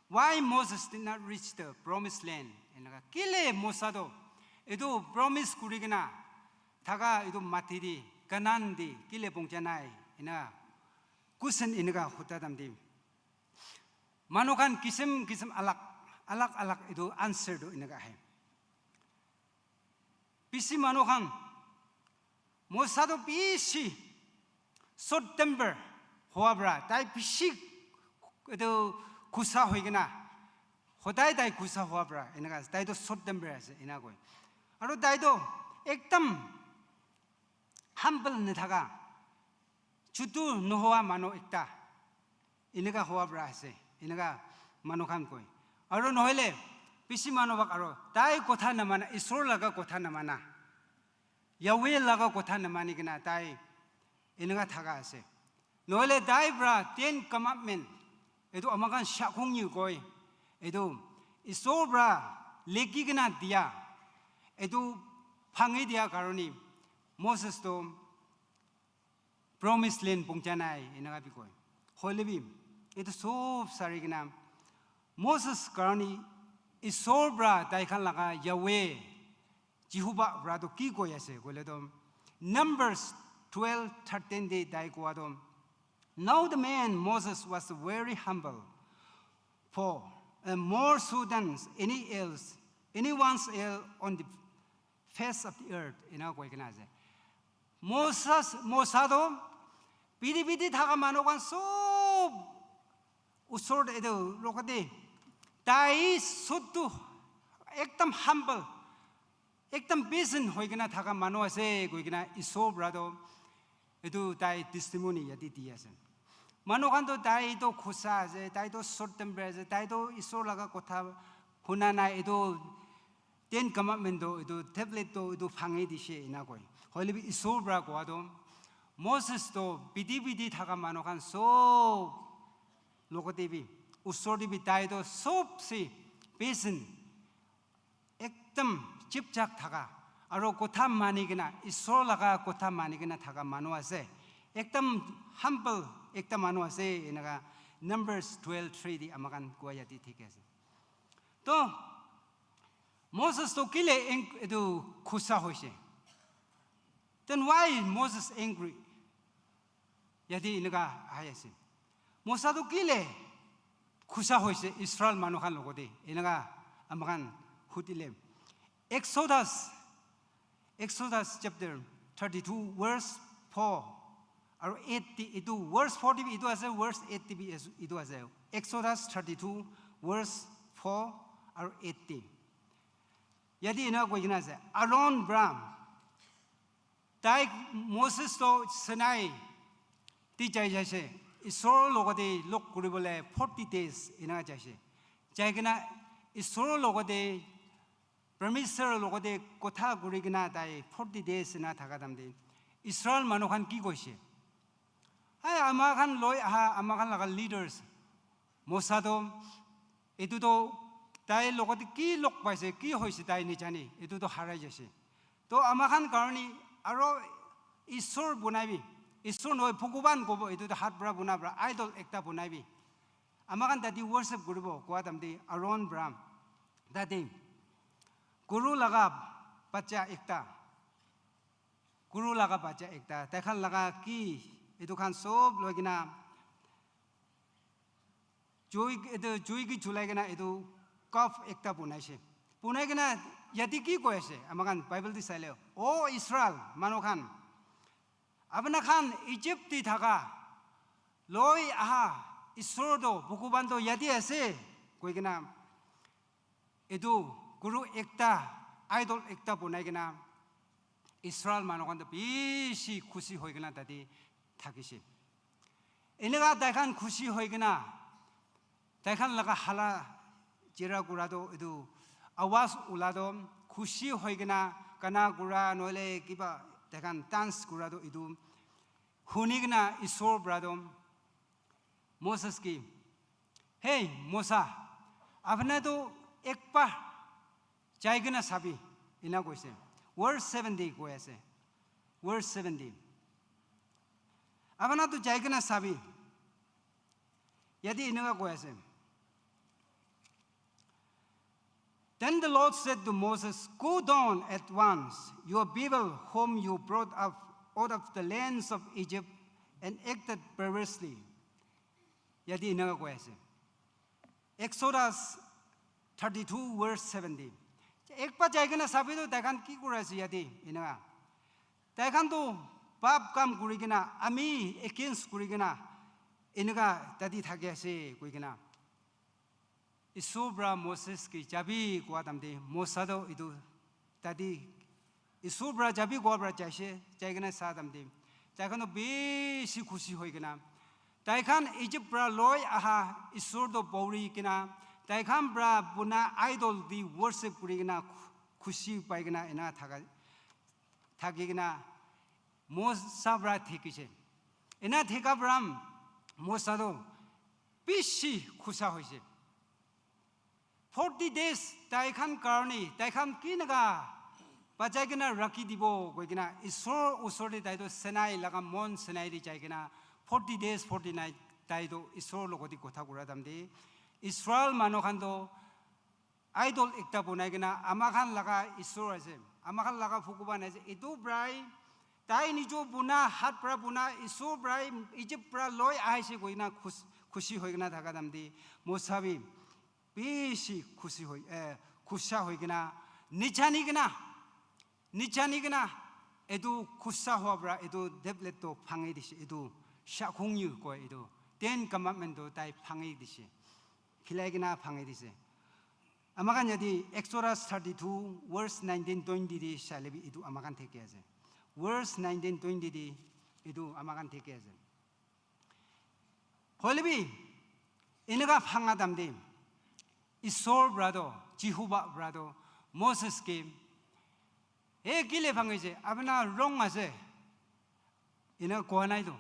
Why Moses did not reach the promised land? Enaka kile Mosa toh etu promise kuri kena thaka etu mati te, Canaan te kile pongja nai? Ena question enaka huda time te manu khan kisim kisim alag alag alag etu answer toh enaka ahe. Bishi manu khan Mosa toh bishi short temper hoa pra, tai bishi etu gussa hoi kena, hodai tai gussa hoa pra, enaka ase. Tai toh short temper ase, ena koi. Aro tai toh ekdam humble nathaka, chutu nohoa manu ekta, eneka hoa pra ase, eneka manu khan koi. Aro nohoile bishi manu bak aro tai kotha namana, Isor laga kotha namana, Yahweh laga kotha namani kena tai eneka thaka ase. Nohoile tai pra Ten Commandment, etu ama khan shakhong yu koi, etu Isor pra lekhi kena dia, etu bhangi dia karone Moses toh promise land pongcha nai, enaka bi koi. Hoile bi, etu sob sari kena, Moses karni Isor pra tai khan laga Yahweh, Jehovah pra to ki koi ase, koile to Numbers twelve thirteen de tai koa to, "Now the man Moses was very humble, for, uh, more so than any else, anyone's else on the face of the earth," ena koi kena ase. Moses, Mosa to piti piti thaka manu khan sob usor te etu logote tai sut tu ekdam humble, ekdam peasant hoi kena thaka manu ase koi kena Isor pra to etu tai testimony yate di ase. Manu khan to tai to khusa ase, tai to short temper ase, tai to Isor laga kotha huna nai, etu Ten Commandment to etu tablet to etu bhangi dishe ena koi. Hoile bi Isor pra koa to Moses to piti piti thaka manu khan sob logote bi, usor te bi tai to sob se peasant, ekdam chipchak thaka, aro kotha mani kena, Isor laga kotha mani kena thaka manu ase. Ekdam humble, ekta manu ase, enaka Numbers twelve three di amakan kua yate thik ase. To, Moses to kile eng-, etu khusa hoise? Then why Moses angry? Yate enaka ahi ase. Mosa to kile khusa hoise Israel manu khan logote? Enaka amakan hudile. Exodus, Exodus chapter thirty-two, verse four aru eight te etu, verse four te bi etu ase, verse eight te bi es-, etu ase. Exodus thirty-two, verse four aru eight te. Yate enaka koi kena ase, Aaron pra, tai Moses to Sinai te jai jaise, Isor logote log kuribole forty days enaka jaise. Jai kena Isor logote, Parmesor logote kotha kuri kena tai forty days ena thaka time te Israel manu khan ki koise? Hai, ama khan loi aha, ama khan laga leaders, Mosa to, etu to tai logote ki log paise, ki hoise tai nijane, etu to harai jaise. To ama khan karni aro Isor bunai bi, Isor nohoi, Bhagwan kobo, etu to hat pra buna pra, idol ekta bunai bi. Ama khan tate worship kuribo koa time te Aaron pra tate guru laga bacha ekta, guru laga bacha ekta, tai khan laga ki, etu khan sob loi kena jui, etu jui ki julai kena etu calf ekta bunaise. Bunai kena yate ki koi ase? Ama khan Bible te saile, "O Israel manu khan, apuna khan Egypt te thaka loi aha Isor to, Bhagwan to yate ase," koi kena etu guru ekta, idol ekta bunai kena Israel manu khan to bishi khushi hoi kena tate thakise. Eneka tai khan khushi hoi kena, tai khan laga hala chira kura to etu awaz ula to khushi hoi kena gana kura nohole kiba tai khan dance kura to etu huni kena Isor pra to Moses ki, "Hey Mosa, apna to ek baar jai kena sabi," ena koise. Verse seventy koi ase. Verse seventy. "Apna to jai kena sabi." Yate eneka koi ase. Then the Lord said to Moses, "Go down at once, your people whom you brought up out of the lands of Egypt and acted perversely." Yate eneka koi ase. Exodus thirty-two verse seventy. Ek baar jai kena sabi to tai khan ki kura ase yate eneka. Tai khan to pap kam kuri kena, ami against kuri kena, eneka tate thaki ase koi kena. Isor pra Moses ki jabi koa time te, Mosa to etu tate Isor pra jabi koa pra jaise, jai kena sa time te, tai khan to bishi khushi hoi kena, tai khan Egypt pra loi aha Isor to pauri kena, tai khan pra buna idol te worship kuri kena khushi pai kena ena thaka, thaki kena Mosa pra thekise. Ena theka pra Mosa to bishi khusa hoise. Forty days tai khan karni, tai khan kineka bachai kena rakhi dibo koi kena Isor usor te tai toh Sinai laga Mount Sinai te jai kena forty days, forty night tai toh Isor logoti kotha kura time te Israel manu khan toh idol ekta bonai kena ama khan laga Isor ase, ama khan laga Bhagwan ase, etu prai tai nijo buna hat pra buna Isor prai Egypt pra loi ahise koi kena khus-, khushi hoi kena thaka time te Mosa bi bishi khushi hoi, eh, khusha hoi kena, nichani kena, nichani kena, etu khusha hoa pra etu tablet to phangi dise, etu shakhung yu koi etu Ten Commandment to tai phangi dise, khilai kena phangi dise. Ama khan yate Exodus thirty-two verse nineteen twenty di sale bi etu ama khan theke ase. Verse nineteen twenty di etu ama khan theke ase. Hoile bi, eneka phanga time te, Isor pra toh, Jehovah pra toh, Moses ke, "Hey, kile phangise? Apuna wrong ase." Eneka koa nai toh.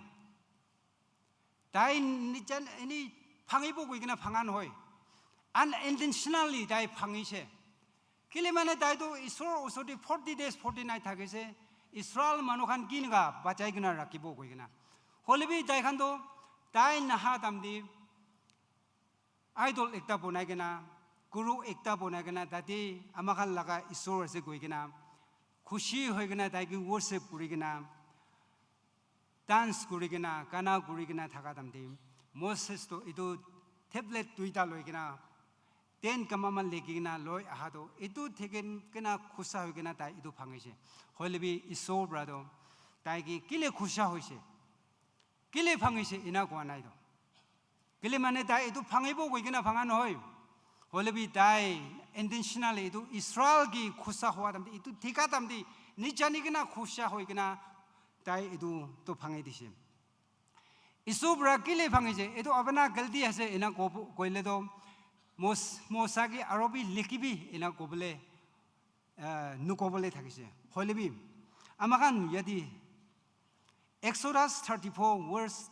Tai nijan, eni phangibo koi kena phanga nohoi. Unintentionally tai phangise. Kile mane tai toh Isor usor te forty days, forty night thakise, Israel manu khan kineka bachai kena rakhibo koi kena. Hoile bi tai khan toh tai naha time te idol ekta bonai kena, guru ekta bonai kena, tate ama khan laga Isor ase koi kena, khushi hoi kena tai ke worship kuri kena, dance kuri kena, gana kuri kena thaka time te, Moses toh etu tablet duita loi kena, Ten Commandment lekhi kena loi aha toh, etu theke kena khusha hoi kena tai etu phangise. Hoile bi Isor pra toh, tai ke kile khusha hoise? Kile phangise ena koa nai toh. Kile mane tai etu phangibo koi kena phanga nohoi. Hoile bi tai intentionally etu Israel ki khusha hoa time te, etu thika time te, nichani kena khusha hoi kena tai etu toh phangi dise. Isor pra kile phangise, etu apuna galti ase, ena kobo, koile toh Mos-, Mosa ke aro bi lekhi bi, ena kobole, eh, nukobole thakise. Hoile bi, ama khan yate Exodus thirty-four verse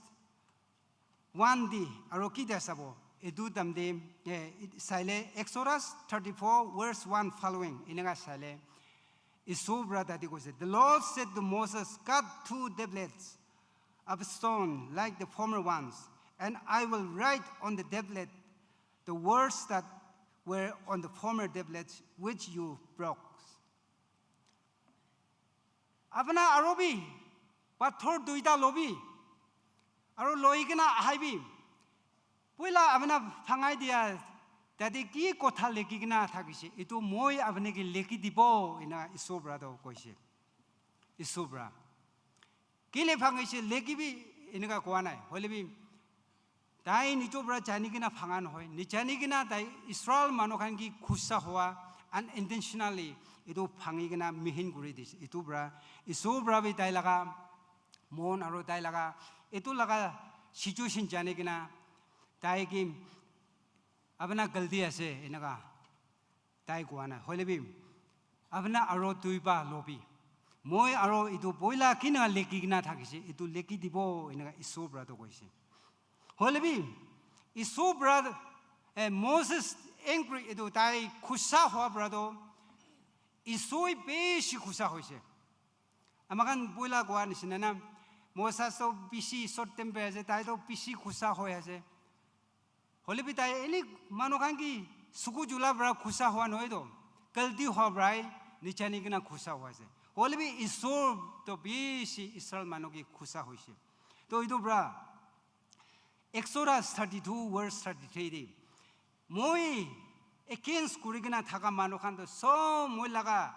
one di, aro kita sabo, etu time te, eh, it-, saile Exodus thirty-four verse one following, eneka saile, Isor pra tate koise, "The Lord said to Moses, 'Cut two tablets of stone like the former ones, and I will write on the tablet the words that were on the former tablets which you broke.'" Apuna aro bi pathor duita lobi, aro loi kena ahai bi, poila apuna phangai dia, tate ki kotha lekhi kena thakise, etu moi apuni ke lekhi dibo, ena Isor pra toh koise. Isor pra. Kile phangise lekhi bi eneka koa nai. Hoile bi, tai nijo pra jani kena phanga nohoi. Nijani kena tai Israel manu khan ki khusha hoa unintentionally etu phangi kena mihin kuri dise. Etu pra, Isor pra bi tai laga mon aro tai laga etu laga situation jani kena tai ke apuna galti ase eneka tai koa nai. Hoile bi, apuna aro duiba lobi. Moi aro etu poila kina lekhi kena thakise, etu lekhi dibo, eneka Isor pra toh koise. Hoile bi, Isor pra, eh, Moses angry etu tai khusha hoa pra toh, Isor bishi khusha hoise. Ama khan poila koa nishina na, Moses toh bishi short temper ase, tai toh bishi khusha hoi ase. Hoile bi tai eni manu khan ki suku jula pra khusha hoa nohoi toh, galti hoa pra nichani kena khusha hoa ase. Hoile bi Isor toh bishi Israel manu ki khusha hoise. Toh etu pra Exodus thirty-two verse thirty-three te, "Moi against kuri kena thaka manu khan toh sob moi laga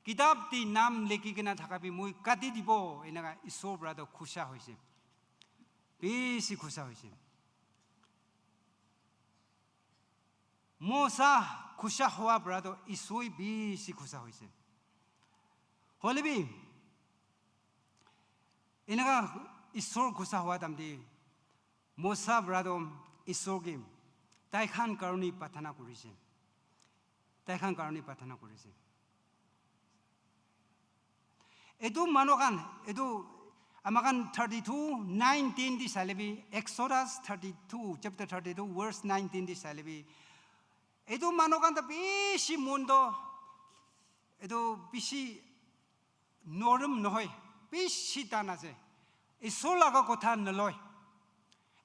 kitab te nam lekhi kena thaka bi moi kati dibo," eneka Isor pra toh khusha hoise. Bishi khusha hoise. Mosa khusha hoa pra toh Isor bishi khusha hoise. Hoile bi, eneka Isor khusha hoa time te, Mosa pra toh Isor ke tai khan karone prarthana kurise. Tai khan karone prarthana kurise. Etu manu khan, etu ama khan thirty-two nineteen di sale bi, Exodus thirty-two, chapter thirty-two, verse nineteen di sale bi, etu manu khan toh bishi mon toh, etu bishi norom nohoi, bishi tan ase. Isor laga kotha naloi.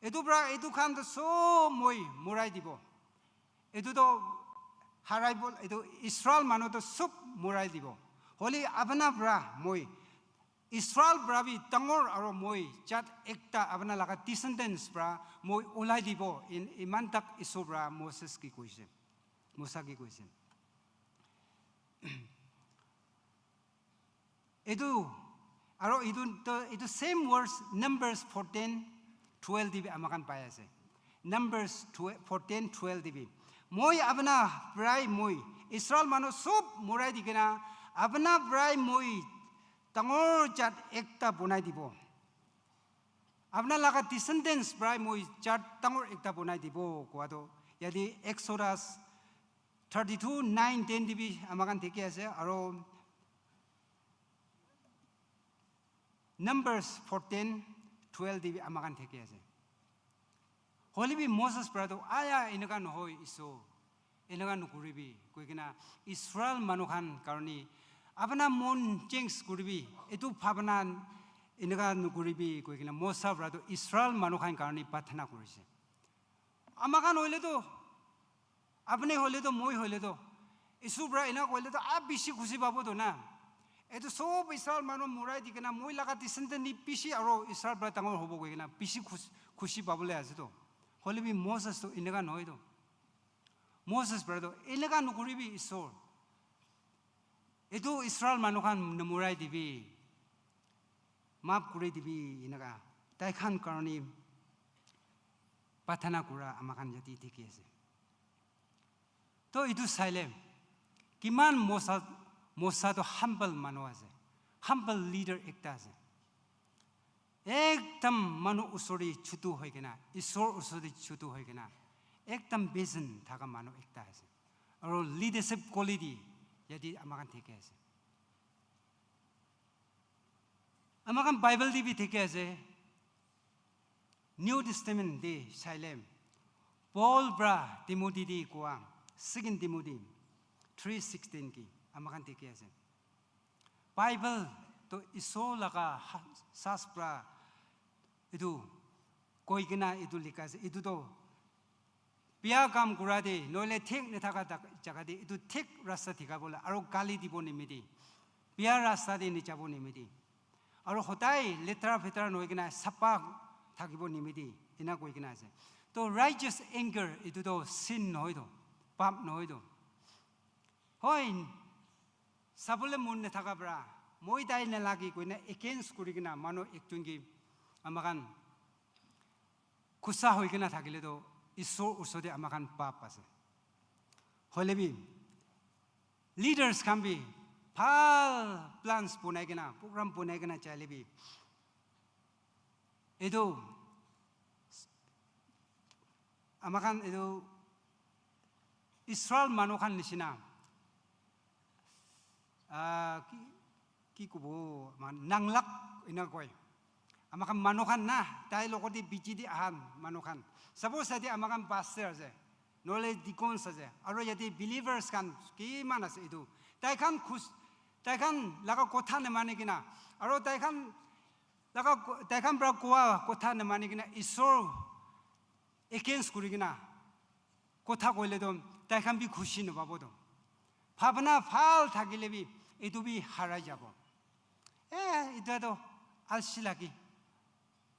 Etu pra etu khan toh sob moi morai dibo. Etu toh harai bol, etu Israel manu toh sob morai dibo. Holi apuna pra moi Israel pra bi dangor aro moi jat ekta apuna laga descendants pra moi ulai dibo. In, iman tak Isor pra Moses ki koise. Musa ki koise. Etu, aro etu, to, etu same words, Numbers fourteen twelve te bi ama khan pai ase. Numbers twelve, fourteen twelve te bi. Moi apuna prai moi, Israel manu sob morai di kena, apuna prai moi dangor jat ekta bonai dibo. Apuna laga descendants prai moi jat dangor ekta bonai dibo kowa toh. Yate Exodus thirty-two nine ten te bi ama khan dikhi ase, aro Numbers fourteen twelve te bi ama khan dikhi ase. Holi bi Moses pra toh, "Aya, eneka nohoi, Isor. Eneka nokuribi," koi kena Israel manu khan karne, "Apuna mon change kuribi, etu bhabana eneka nokuribi," koi kena Moses pra toh Israel manu khan karne prarthana kurise. Ama khan hoile toh, apuni hoile toh, moi hoile toh, Isor pra ena koile toh, ah, bishi khushi pabo toh na. Etu sob Israel manu morai di kena, moi laga descendant ni bishi aro Israel pra dangor hobo koi kena, bishi khus-, khushi pabole ase toh. Hole bi Moses toh eneka nohoi toh. Moses pra toh, "Eneka nokuribi Isor. Etu Israel manu khan nomorai dibi. Maaf kuri dibi," eneka. Tai khan karne prarthana kura ama khan yate dikhi ase. To etu saile, kiman Mosa, Mosa to humble manu ase, humble leader ekta ase. Ekdam manu usor te chutu hoi kena, Isor usor te chutu hoi kena, ekdam bezen thaka manu ekta ase. Aro leadership quality yate ama khan dikhi ase. Ama khan Bible te bi dikhi ase. New Testament te saile, Paul pra Timothy te kowa, Second Timothy three sixteen ki ama khan dikhi ase. Bible to Isor laga ha-, sas pra etu koi kena etu likha ase. Etu to bia kam kura te, nohole thik nathaka dak-, jaga te, etu thik rasta dikhabole, aro gali dibo nimite, bia rasta te nijabo nimite, aro hodai letra phetra nohoi kena sapha thakibo nimite, ena koi kena ase. To righteous anger, etu to sin nohoi to, pap nohoi to. Hoi, sabole mon nathaka pra, moi tai nalage koina against kuri kena manu ekjon ke ama khan gussa hoi kena thakile toh Isor usor te ama khan pap ase. Hoile bi leaders khan bi bhal plans bonai kena, program bonai kena jaile bi, etu ama khan etu Israel manu khan nishina, ah, ki, ki kobo, ma-, nanglak ena koi. Ama khan manu khan na, tai logote B G D ahan manu khan. Suppose yate ama khan pastor ase, nohole deacons ase, aro yate believers khan kiman ase etu. Tai khan khus-, tai khan laga kotha namani kena, aro tai khan laga ko-, tai khan pra kowa kotha namani kena Isor against kuri kena kotha koile toh tai khan bi khushi nopabo toh. Bhabana bhal thakile bi etu bi harai jabo. Eh, etu toh alsi lagi.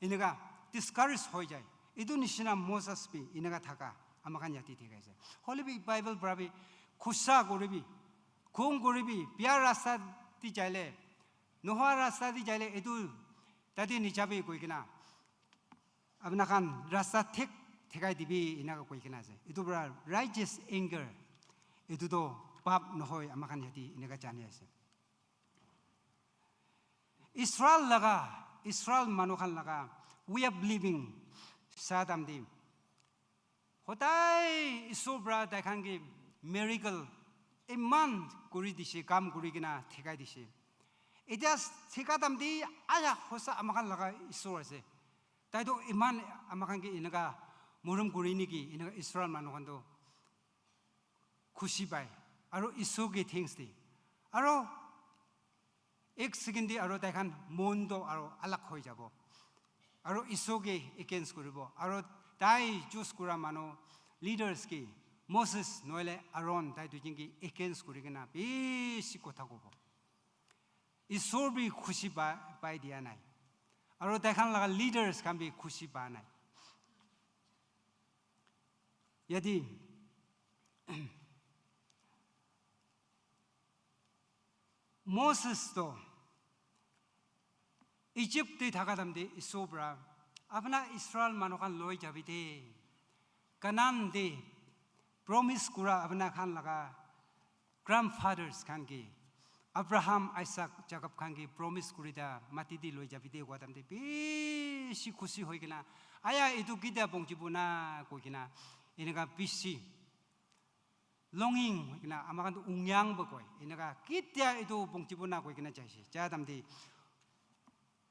Eneka discourage hoi jai. Etu nishina Moses bi eneka thaka ama khan yate dikhi ase. Hole bi Bible pra bi gussa kuri bi, khung kuri bi, bia rasta te jaile, nohoa rasta te jaile, etu tate nijabi koi kena, apuna khan rasta thik thikai dibi, eneka koi kena ase. Etu pra righteous anger, etu toh pap nohoi, ama khan yate eneka jani ase. Israel laga, Israel manu khan laga way of living sa time te, hodai Isor pra tai khan ke miracle eman kuri dishe, kam kuri kena thikai dishe. Etya thika time te, aya, hosa ama khan laga Isor ase. Tai toh eman ama khan ke eneka morom kuri niki, eneka Israel manu khan toh khushi pai. Aro Isor ke thanks de. Aro Ek second te aro tai khan mon toh aro alag hoi jabo. Aro Isor ke against kuribo. Aro tai choose kura manu leaders ke Moses nohole Aaron tai duijun ke against kuri kena bishi kotha kobo. Isor bi khushi pa-, pai dia nai. Aro tai khan laga leaders khan bi khushi pa nai. Yadi Moses toh Egypt te thaka time te Isor para, "Apuna Israel manu khan loi jabi de, Canaan te promise kura apuna khan laga grandfathers khan ke, Abraham, Isaac, Jacob khan ke promise kuri da mati te loi jabi de," koa time te bishi khushi hoi kena, "Aya, etu kitia pongchibo na?" koi kena, eneka bishi longing hoi kena, ama khan tu ungyang ba koi, eneka kitia etu pongchibo na koi kena jaise. Ja time te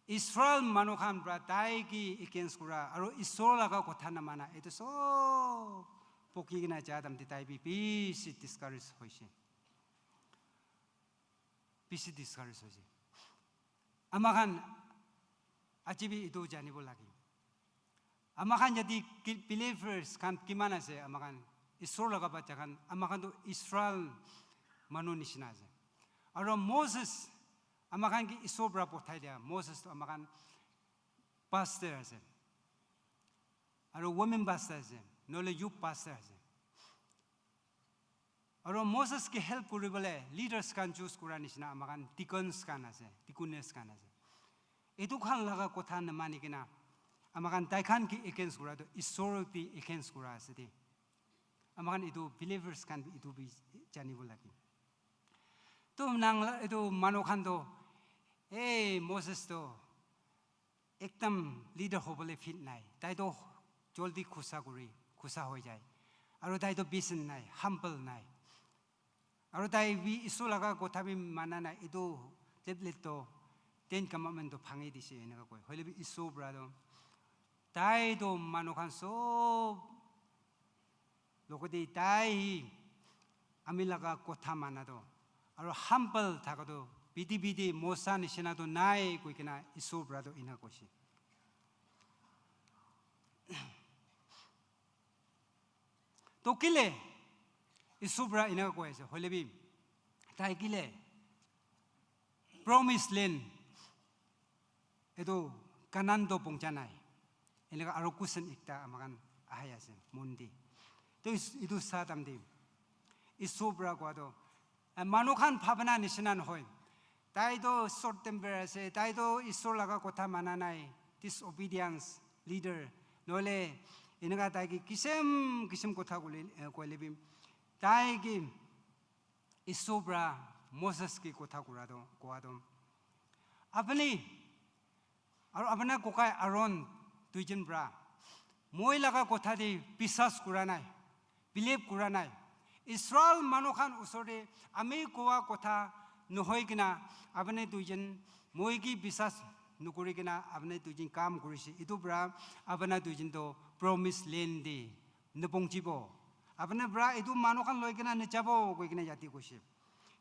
Israel manu khan pra tai ke against kura, aro Isor laga kotha na mana, etu sob poki kena ja time te tai bi bishi discourage hoise. Bishi discourage hoise. Ama khan aji bi etu janibo lage. Ama khan yate ki-, believers khan kiman ase, ama khan Isor laga bacha khan, ama khan tu Israel manu nishina ase. Aro Moses, ama khan ke Isor para pothai dia, Moses tu ama khan pastor ase. Aro women pastor ase, nohole youth pastor ase. Aro Moses ke help kuribole leaders khan choose kura nishina ama khan deacons khan ase, deaconess khan ase. Etu khan laga kotha namani kena ama khan tai khan ke against kura tu Isor te against kura ase de. Ama khan etu believers khan bi etu bi janibo lage. To nang la etu manu khan to, "Hey, Moses to ekdam leader hobole fit nai. Tai to joldi khusa kuri, khusa hoi jai. Aro tai to vision nai, humble nai. Aro tai bi Isor laga kotha bi mana nai. Etu tablet to Ten Commandment to bhangi dise," eneka koi. Hoile bi Isor para to, tai to manu khan sob logote tai hi ami laga kotha mana to, aro humble thaka to, bidi bidi Mosa nishina to nai koi kena Isor para to ena koise. To kile Isor para ena koi ase, hoile bi tai kile promise land etu Canaan to pongcha nai. Eneka aro question ekta ama khan ahi ase mon te. To is-, etu sa time te Isor para koa to, eh, manu khan bhabana nishina nohoi. Tai to short temper ase, tai to Isor laga kotha mana nai, disobedience leader. Nohole eneka tai ke kisim kisim kotha kole, eh, koile bi tai ke Isor para Moses ke kotha kura to, koa to, "Apuni aro apuna kokai Aaron duijun para moi laga kotha te biswas kura nai, believe kura nai. Israel manu khan usor te ami koa kotha nohoi kena apuni duijun moi ke biswas nokuri kena apuni duijun kam kurise. Etu para apuna duijun to promise land te nupongchibo. Apuni para etu manu khan loi kena najabo," koi kena yate koise.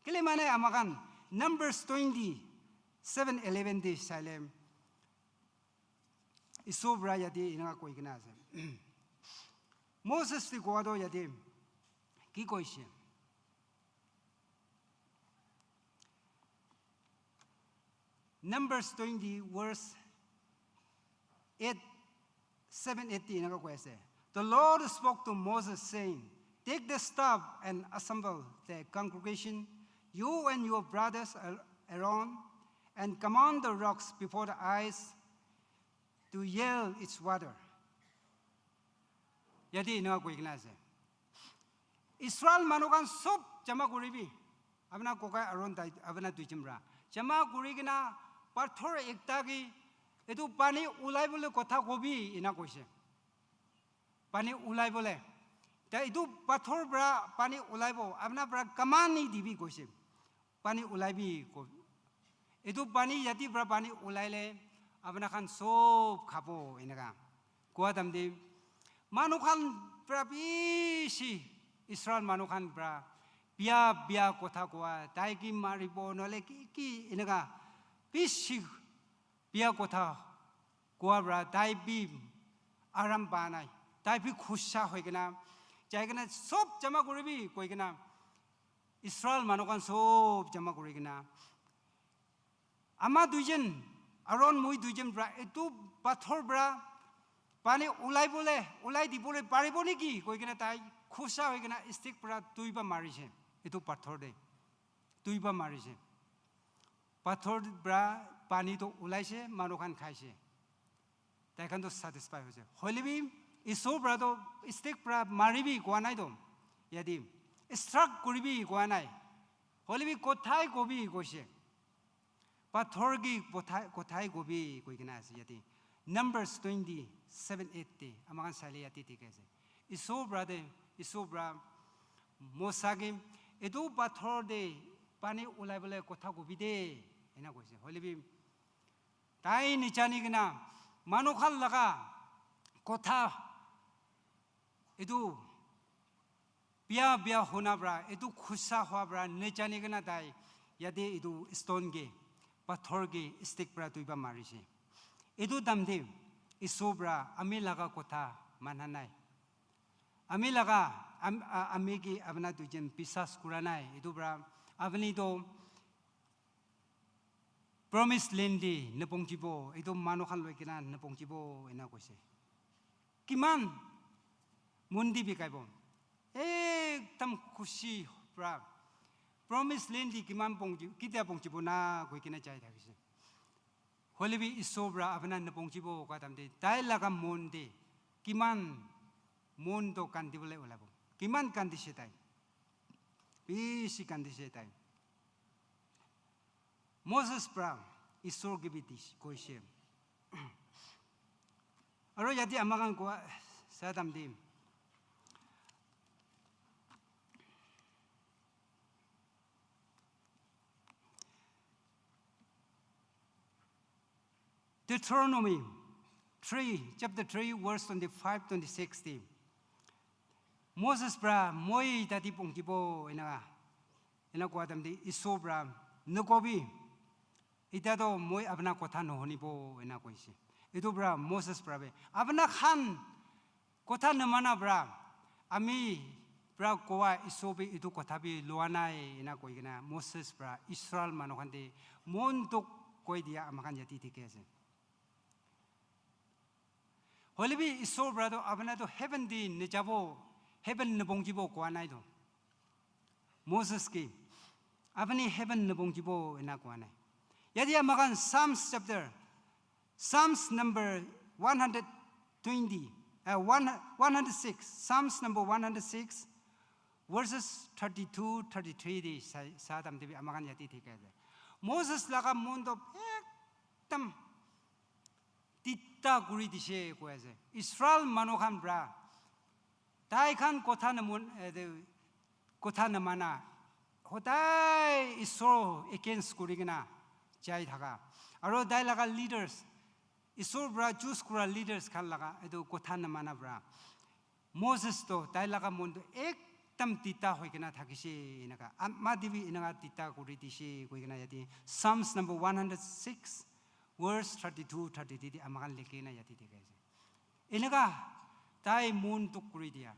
Kile mane ama khan Numbers twenty seven eleven te saile, Isor para yate eneka koi kena ase. Moses te koa to yate ki koise? Numbers twenty, verse eight, seven, eight te eneka koi ase. The Lord spoke to Moses, saying, "Take the staff and assemble the congregation, you and your brothers Aaron, and command the rocks before the eyes to yield its water." Yate eneka koi kena ase. Israel manu khan sob jama kuribi. Apuna kokai Aaron tai, apuna duijun para. Jama kuri kena pathor ekta ke etu pani ulai bole kotha kobi ena koise. Pani ulai bole. Ta etu pathor para pani ulaibo, apuna para command ni dibi koise. Pani ulaibi ko. Etu pani yate para pani ulaile apuna khan sob khabo eneka. Koa time te manu khan para bishi Israel manu khan para bia bia kotha koa, tai ke maribo, nohole ki ki eneka bishi bia kotha koa pra tai bi aram pa nai. Tai bi khusa hoi kena, jai kena sob jama kuribi koi kena, Israel manu khan sob jama kuri kena, ama duijon, Aaron moi duijon pra etu pathor pra pani ulai bole, ulai dibole paribo neki koi kena tai khusa hoi kena stick pra duiba marise. Etu pathor te duiba marise. Pathor pra pani to ulaise, manu khan khaise. Tai khan to satisfy hoise. Hoile bi Isor pra to stick pra maribi koa nai to. Yate struck kuribi koa nai. Hoile bi kothai kobi koise. Pathor ki kothai, kothai kobi koi kena ase yate. Numbers twenty seven eight te ama khan saile yate dikhi ase. Isor pra te, Isor pra Mosa ke etu pathor te pani ulai bole kotha kobi de, ena koise. Hoile bi tai nijani kena manu khan laga kotha etu bia bia huna pra, etu khusa hua pra nijani kena tai yate etu stone ke, pathor ke stick pra duiba marise. Etu tamte Isor pra ami laga kotha mana nai. Ami laga, am-, a-, ami ki apna duijon biswas kura nai. Etu pra apni to promise land te napongjibo, etu manu khan loi kena napongjibo, ena koise. Kiman mon di bikaibo? Ekdam khushi pra. Promise land te kiman pongji-, kitia pongjibo na koi kena jai thakise. Hoile bi Isor pra apna napongjibo koa tamte tai laga mon te kiman mon to kandibole ulabo. Kiman kandise tai? Bishi kandise tai. Moses pra Isor ke bi dis-, koise. Aro yate ama khan koa sa tamte Deuteronomy three, chapter three, verse twenty-five, twenty-six te. Moses pra moi tati pongjibo ena, ena koa tamte Isor pra nakobi. Etiya to moi apna kotha nohunibo ena koise. Etu pra Moses pra be apna khan kotha namana pra ami pra koa Isor bi etu kotha bi loa nai ena koi kena Moses pra Israel manu khan te mon dukh koi dia ama khan yate dikhi ase. Hoile bi Isor pra to apna to heaven te najabo, heaven napongjibo koa nai to. Moses ke apni heaven napongjibo ena koa nai. Yate ama khan Psalms chapter, Psalms number one hundred twenty, uh, one, one hundred six, Psalms number one hundred six, verses thirty-two, thirty-three te sa, sa tamte bi ama khan yate dikhi ase. Moses laga mon to ekdam tita kuri dise koi ase. Israel manu khan pra tai khan kotha namon, eh, de, kotha namana, hodai Isor against kuri kena jai thaka. Aro tai laga leaders, Isor pra choose kura leaders khan laga etu kotha namana pra Moses to tai laga mon to ekdam tita hoi kena thakise enaka. Ama te bi enaka tita kuri dise koi kena yate Psalms number one hundred six, verse thirty-two, thirty-three te ama khan likhi kena yate dikhi ase. Enaka tai mon dukh kuri dia.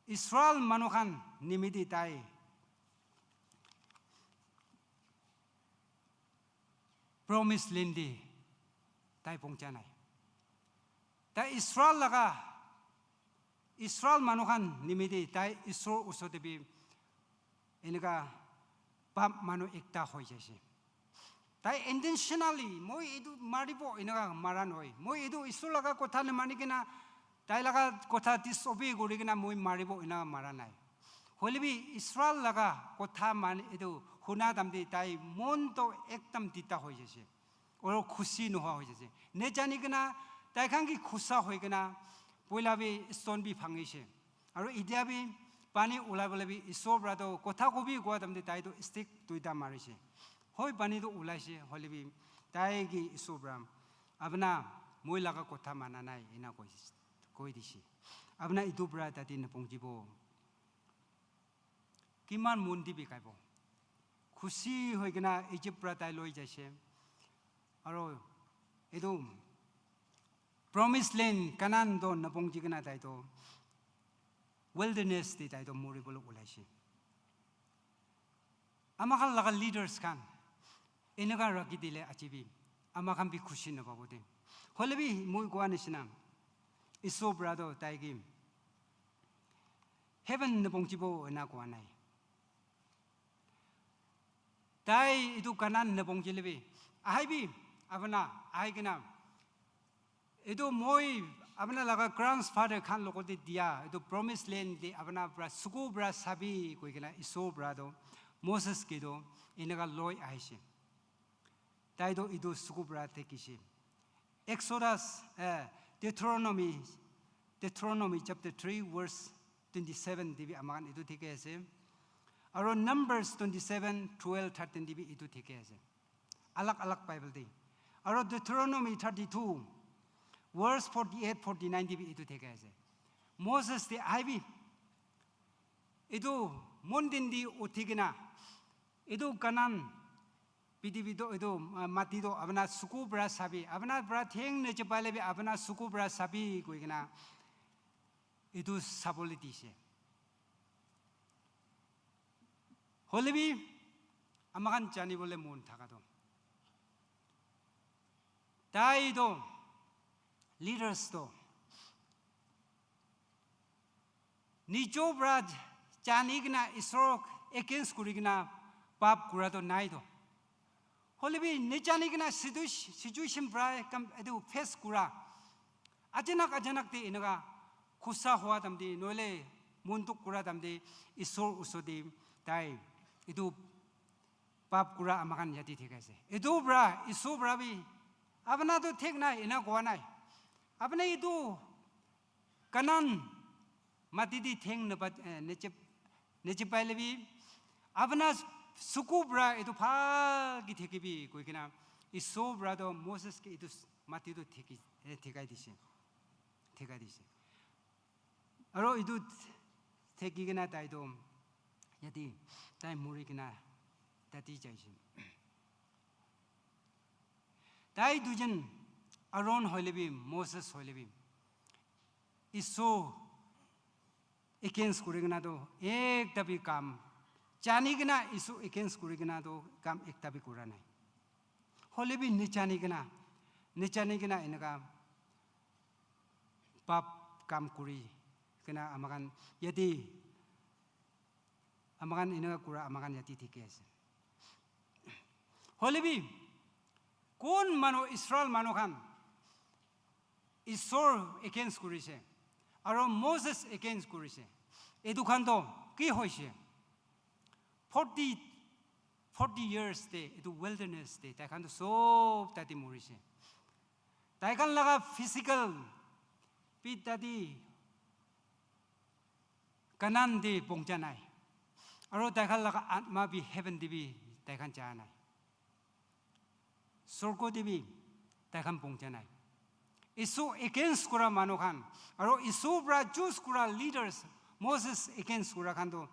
Israel manu khan nimite tai promise land te tai pongcha nai. Tai Israel laga, Israel manu khan nimite tai Isor usor te bi eneka pap manu ekta hoi jaise. Tai intentionally, "Moi etu maribo," eneka mara nohoi. "Moi etu Isor laga kotha namani kena, tai laga kotha disobey kuri kena moi maribo," eneka mara nai. Hoile bi Israel laga kotha mani etu huna tamte tai mon to ekdam tita hoi jaise. Oro khushi nohoa hoi jaise. Nejani kena, tai khan ki khusa hoi kena, poila bi stone bi bhangise. Aro etia bi pani ulai bole bi Isor pra to kotha kobi koa tamte tai to stick duita marise. Hoi pani to ulaise, hoile bi tai ki Isor pra, "Apna moi laga kotha mana nai," ena koi, koi dise. "Apna etu pra tate napongjibo." Kiman mon di bikaibo? khushi hoi kena Egypt pra tai loi jaise. Aro etu promised land Canaan to napongji kena tai to wilderness te tai to mori bole ulaise. Ama khan laga leaders khan eneka rakhi dile aji bi ama khan bi khushi napabo de. Hoile bi moi koa nishina Esau pra to tai ki heaven napongjibo ena koa nai. Tai etu Canaan napongji lebi ahai bi apuna ahai kena etu moi apuna laga grandfather khan logote dia etu promised land te apuna pra suku pra sabi koi kena Esau pra to Moses ke to eneka loi ahishe. Tai to etu suku pra thekishe. Exodus, eh, Deuteronomy, Deuteronomy chapter three verse twenty-seven te bi ama khan etu theke ase. Aro Numbers twenty-seven, twelve, thirteen te bi etu theke ase. Alag alag Bible te. Aro Deuteronomy thirty-two, verse forty-eight, forty-nine te bi etu theke ase. Moses te ahai bi etu mountain te uthi kena etu Canaan prithibi to etu, ah, mati to apuna suku pra sabi, apuna pra theng nachipaile bi apuna suku pra sabi koi kena etu sabole dise. Hoile bi ama khan jani bole mon thaka to tai to leaders to nijo pra jani kena Isor against kuri kena pap kura to nai to. Hoile bi nijani kena situ-, situation pra kam etu face kura. Achanak achanak te eneka khusa hua tam te noile mon dukh kura tam te Isor usor te tai etu pap kura ama khan yate thik ase. Etu pra Isor pra bi apuna to thik nai ena koa nai. Apuna etu Canaan mati te theng napa-, eh, neche-, nechipaile bi, apuna suku pra etu bhal ke thakibi koi kena, Isor pra to Moses ke etu s-, mati to theki-, eh, thekai dise, thekai dise. Aro etu theki kena tai to yate tai mori kena tate jaise. Tai duijon Aaron hoile bi, Moses hoile bi, Esau against kuri kena to ekta bi kam, jani kena Esau against kuri kena to kam ekta bi kura nai. Hoile bi nijani kena, nijani kena eneka pap kam kuri kena ama khan yate ama khan eneka kura ama khan yate dikhi ase. Hoile bi, kun manu Israel manu khan Isor against kurise, aro Moses against kurise. Etu khan to ki hoise? Forty, forty years te, etu wilderness te, tai khan to sob tate morise. Tai khan laga physical bi tate Canaan te pongcha nai. Aro tai khan laga atma bi heaven te bi tai khan ja nai. Sorgo te bi tai khan pongcha nai. Esau against kura manu khan, aro Esau pra choose kura leaders, Moses against kura khan to,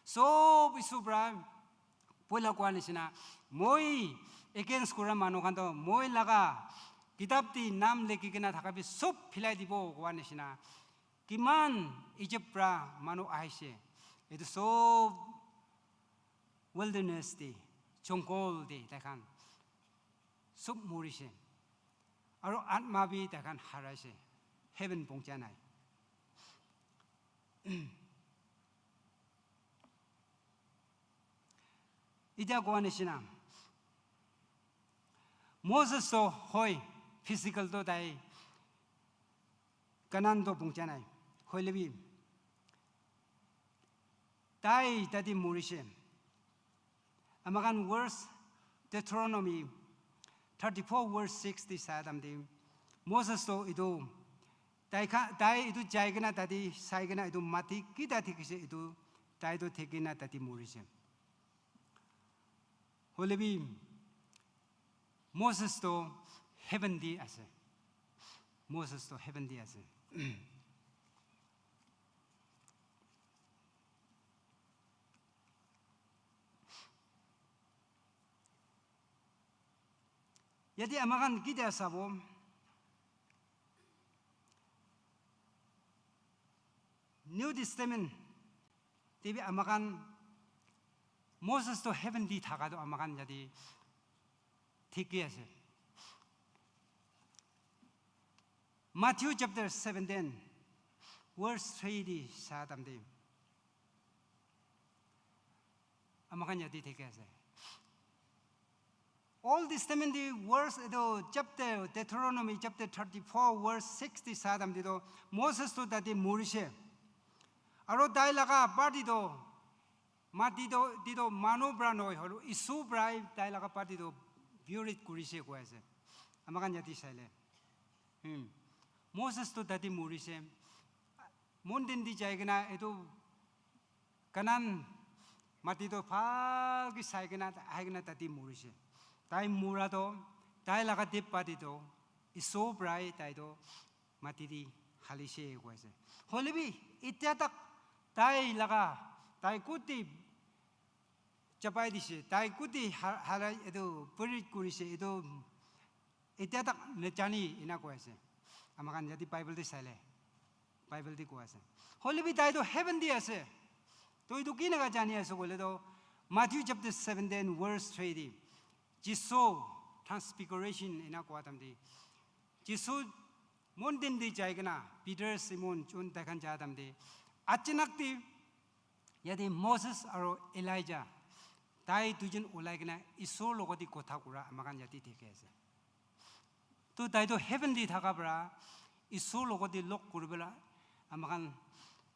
sob Esau pra poila koa nishina, moi against kura manu khan to, moi laga kitab te naam likhi kena thaka bi sob philai dibo koa nishina, kiman Egypt pra manu ahise, etu sob wilderness te, jungle te tai khan sob morise. Aro atma bi tai khan haraise, heaven pongcha nai. Etiya koa nishina, Moses to hoi, physical to tai Canaan to pongcha nai. Hoile bi, tai tate morise. Ama khan verse Deuteronomy thirty-four verse six te sai tam te, Moses to etu tai kha-, tai etu jai kena tate sai kena etu mati kita thikise etu tai to thik kena tate morise. Hoile bi Moses to heaven te ase. Moses to heaven te ase. Yate ama khan ki dia sabo? New Testament te bi ama khan Moses to heaven di thaka to ama khan yate thik ki ase. Matthew chapter seventeen, verse three di sa tam de. Ama khan yate thik ase. Old Testament di verse etu chapter, Deuteronomy chapter thirty-four verse six di sa tam di to Moses to tate murishe. Aro tai laga party to mati to di to manu pra noi holo isu pra tai laga party to buried kurishe koi ase. Ama khan yate saile. Hmm. Moses to tate murishe. Mountain di jai kena etu Canaan mati to bhal ki sai kena ahai kena tate murishe. Tai mura to tai laga dead body to isu prai tai to mati di halishe koi ase. Hoile bi itya tak tai laga tai kuti chapai dishe, tai kuti ha- halai etu buried kurishe etu itya tak najani ena koi ase. Ama khan yate Bible te saile. Bible te koi ase. Hoile bi tai to heaven te ase. To etu kinaka jani ase koile to Matthew chapter seventeen verse three te Jisu transfiguration ena koa tam te Jisu mountain te jai kena Peter, Simon, John tai khan ja tam te achanak te yate Moses aro Elijah tai duijon ulai kena Isor logoti kotha kura ama khan yate dikhi ase. To tai to heaven te thaka para Isor logoti log kuribela ama khan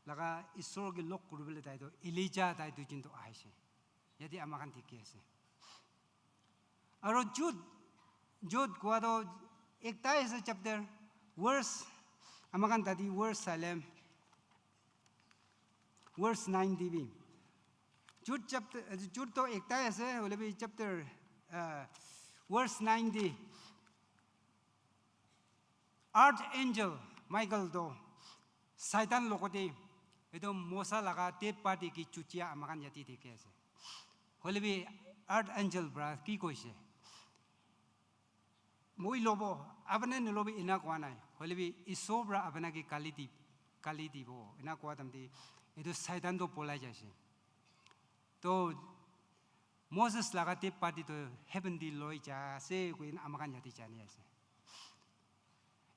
laga Isor ke log kuribela tai to Elijah tai duijon to ahishe. Yate ama khan dikhi ase. Aro Jude, Jude kua to ekta ase chapter, verse, ama khan tadi verse saile, verse nine dibi. Jude chapter, Jude to ekta ase, hoile bi chapter, uh, verse nine di. Archangel Michael to Satan logote etu Mosa laga dead body ki chuchia ama khan yate dikhi ase. Hoile bi Archangel pra ki koise? Moi lobo, apna nolobi ena koa nai. Hoile bi Isor pra apna ki kali di, kali dibo. Ena koa tamte etu Satan to polai jaise. To Moses laga dead body to heaven di loi ja ase koina ama khan yate jani ase.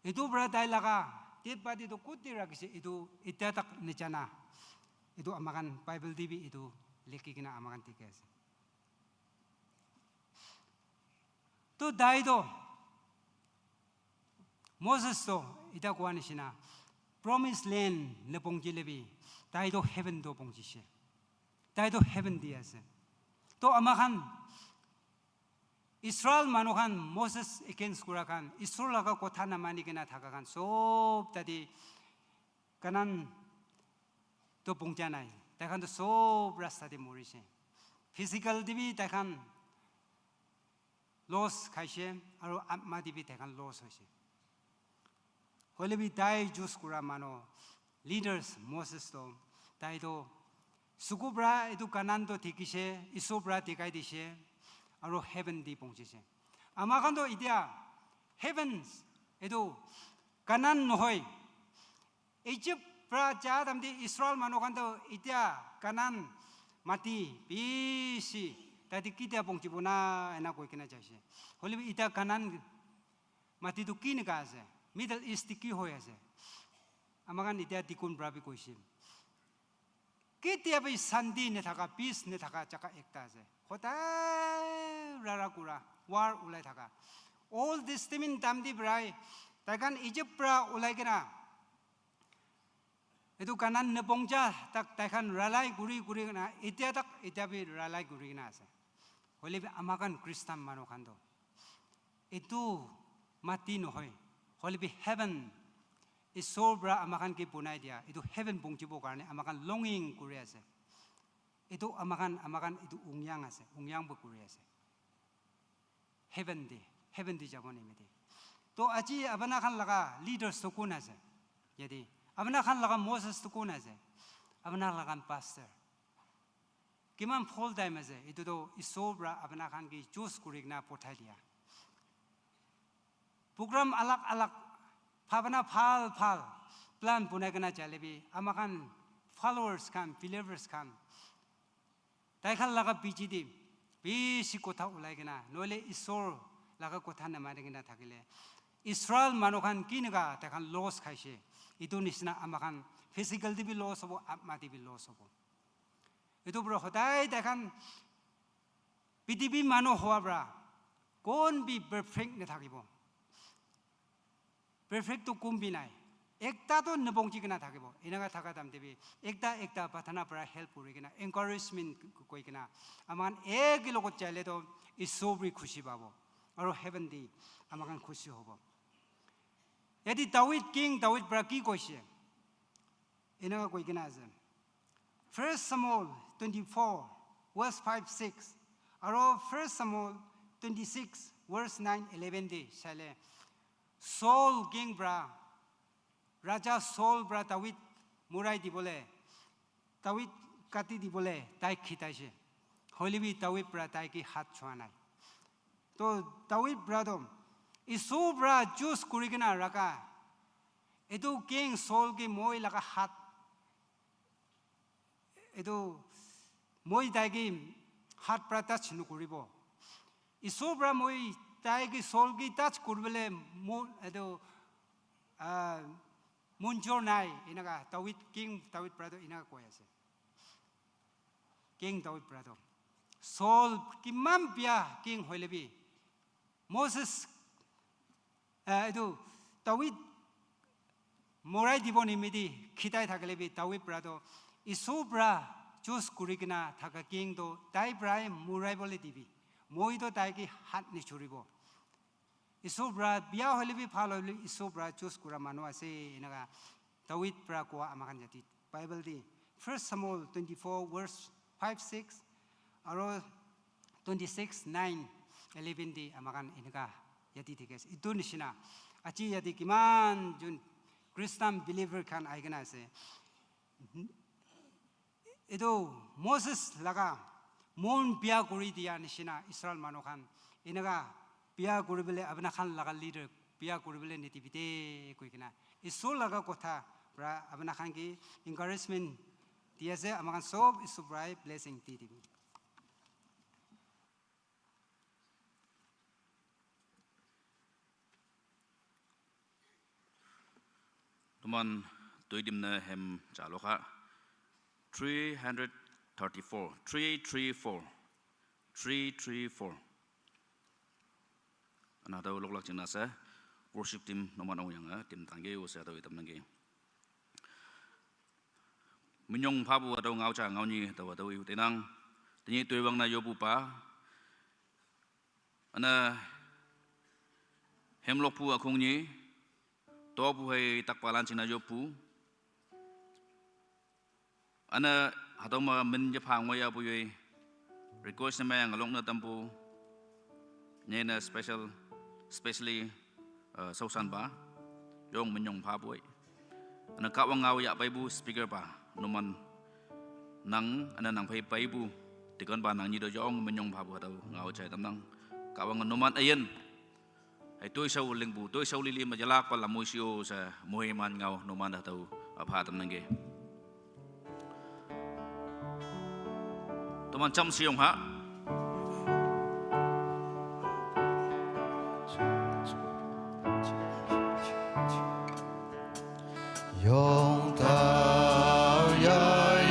Etu para tai laga dead body to kuti rakhi se etu itya tak najana. Etu ama khan Bible te bi etu likhi kena ama khan dikhi ase. To tai to Moses to ita koa nishina promised land na pongji lebi tai to heaven to pongji se. Tai to heaven di ase. To ama khan Israel manu khan Moses against kura khan, Israel laga kotha na mani kena thaka khan sob tadi Canaan to pongja nai. Tai khan to sob rasta te morise. Physical te bi tai khan loss khaise, aru atma te bi tai khan loss hoise. Hoile bi tai choose kura manu, leaders Moses to, tai to suku pra etu Canaan to thikise, Isor pra dikhai dise, aru heaven te pongchise. Ama khan to itia heavens, etu Canaan nohoi, Egypt pra ja tamte Israel manu khan to itia Canaan mati bishi tate kitia pongchibo na ena koi kena jaise. Hoile bi itia Canaan mati tu ki nika ase? Middle East te ki hoi ase? Ama khan itia dikun pra bi koise. Ketia bi shanti nathaka, peace nathaka jaka ekta ase. Hodai rara kura, war ulai thaka. Old Testament time te brai, tai khan Egypt pra ulai kena, etu Canaan napongja tak tai khan ralai kuri kuri kena, itia tak itia bi ralai kuri kena ase. Hoile bi ama khan Christian manu khan to etu mati nohoi, hoile bi heaven, Isor pra ama khan ke bunai dia, etu heaven pongchibo karne ama khan longing kuri ase. Etu ama khan, ama khan etu ungyang ase, ungyang bo kuri ase. Heaven te, heaven te jabo nimite. To aji apna khan laga leaders to kun ase? Yate, apna khan laga Moses to kun ase? Apna laga pastor. Kiman full time ase, etu to Isor pra apna khan ke choose kuri kena pothai dia. Program alag alag, bhabana bhal bhal, plan bunai kena jale bi, ama khan followers khan, believers khan, tai khan laga bichi te bishi kotha ulai kena, nohole Isor laga kotha namani kena thakile, Israel manu khan kineka tai khan loss khaise, itu nisina ama khan physical te bi loss hobo, atma te bi loss hobo. Itu pura hodai tai khan prithibi manu hoa pra kon bi perfect nathakibo. Perfect to kun bi nai. Ekta to nabongji kena thakibo. Enaka thaka time te bi ekta ekta pathana pra help kuri kena, encouragement koi kena, aman ek logot jaile to Isor bi khushi pabo. Aro heaven te ama khan khushi hobo. Yate David, King David pra ki koise? Enaka koi kena ase. First Samuel twenty-four, verse five, six. Aro First Samuel twenty-six, verse nine, eleven te saile, Saul king pra, Raja Saul pra David murai dibole, David kati dibole tai khitaise. Hoile bi David pra tai ki hat chua nai. To David pra to Isor pra choose kuri kena rakha. Etu King Saul ke moi laga hat, etu moi tai ke hat pra touch nukuribo. Isor pra moi tai ke Saul ke touch kuribole mo-, etu, ah, munjor nai, enaka David, King David pra to enaka koi ase. King David pra to. Saul kiman bia king hoile bi, Moses, eh, etu David morai dibo nimiti khitai thakile bi David pra to Isor pra choose kuri kena thaka king to tai pra morai bole dibi. Moi to tai ke hat nichuribo. Isor pra bia hoile bi bhal hoile Isor pra choose kura manu ase, enaka David pra koa ama khan yate Bible te First Samuel twenty-four verse five, six, aro twenty-six, nine, eleven te ama khan enaka yate dikhi ase. Itu nishina aji yate kiman jun Christian believer khan ahi kena ase. Etu Moses laga mon bia kuri dia nishina Israel manu khan enaka bia kuri bole apna khan laga leader bia kuri bole nitibite koi kena Isor laga kotha pra apna khan ke encouragement di ase, ama khan sob Isor pra blessing di dibi. Toman toi dim na hem chalo kha. Three hundred thirty-four, three three four, three three four. Ana tau lok lak ching na ase. Worship team noman ong yang, eh, team tangge use atau itam nangge. Minyong phabu atau ngau cha ngau ni atau atau iu tenang. Tini tuiwang na yobu pa. Ana hemlok pu akung ni. To pu hai tak palan ching na yobu. Ana hatoma min je pha ngoya pu yoi. Request na mayang along na tampu. Nye na special, specially, uh, sausan ba. Yong min yong pha boi. Ana ka wang ngau ya pai bu speaker ba. Numan nang, ana nang pai pai bu. Tikan ba nang ni do yong min yong pha bu hatau ngau chai tam nang. Ka wang numan ayen. Hai toi sau ling bu, toi sau lili ma jalak pa lamui sio sa mohi man ngau numan hatau apha tam nang ge. Toman cham siung ha. Yong tau ya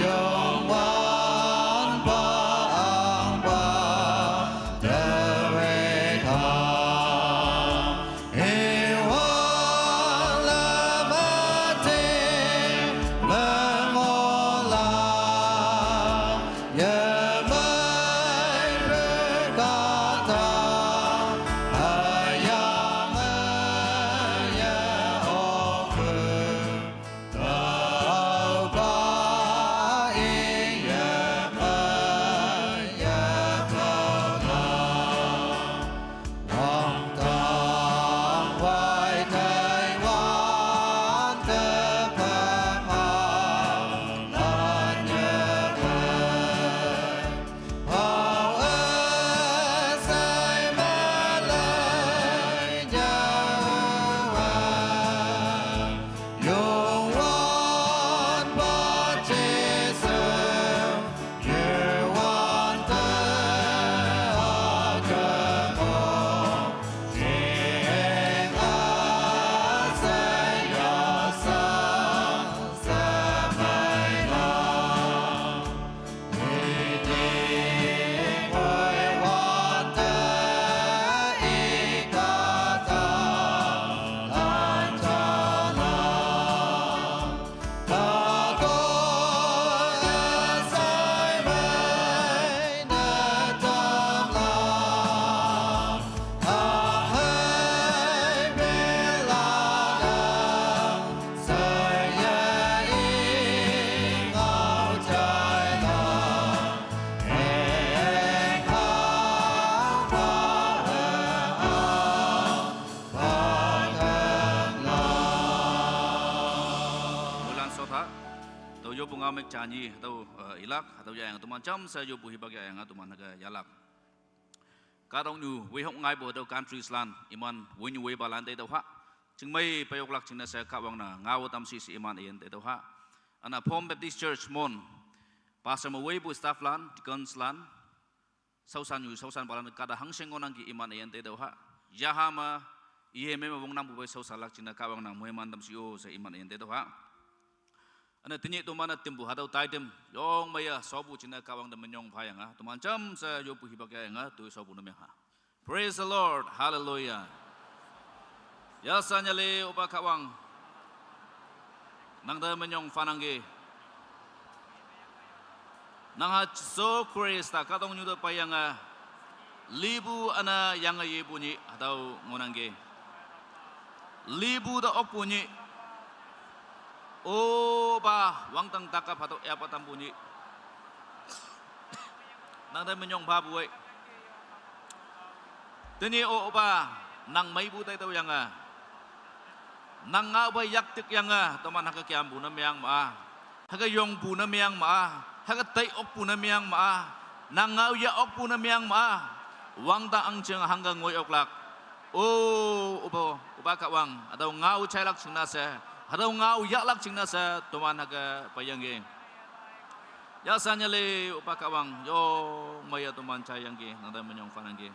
yong wan pa ang pa da wei ta. Tau yobu nga mek chani tau ilak tau ya yang tuman cham sa yobu hibak ya yang tuman naga yalak. Kadong nyu wehok ngai bo tau countries lan iman win we balan te tau ha. Chingmai payok lak chingna sa kawang na ngawo tam si si iman iyan te tau ha. Ana Phom Baptist Church mon pastor mo we bu staff lan, deacons lan, sausan yu sausan balan kada hangseng ngonang ki iman iyan te tau ha. Yaha ma iye me ma wong nam bu bai sausan lak chingna kawang na muhe man tam si o sa iman iyan te tau ha. Ana tini tuman na timbu hadau taitem yong maya sobu chingna kawang da menyong phayang ah. Tuman cham sa yobu hibak ya yang ah tu sobu na meng ha. Praise the Lord. Hallelujah. Ya sanya le uba kawang. Nang da menyong fanang ge. Nang ha so Christ ta kadong nyu da payang ah. Libu ana yang a yebu ni hadau ngonang ge. Libu da okpu ni. O ba wang tang taka phato ya pa tambu ni. Nang da menyong ba bu wei. Teni o ba nang mai bu tai tau yang a. Nang nga ba yak tik yang a. Toman haka kiam bu na meang ma. Haka yong bu na meang ma. Haka tai ok bu na meang ma. Nang ngau ya ok bu na meang ma. Wang ta ang cheng hang ga ngoi ok lak. O ubo uba ka wang. Adau ngau chai lak ching na se. Adau ngau ya lak ching na se. Toman haka pa yang ge. Ya sanya le uba ka wang. Yo maya toman chai yang ge. Nang da menyong fanang ge.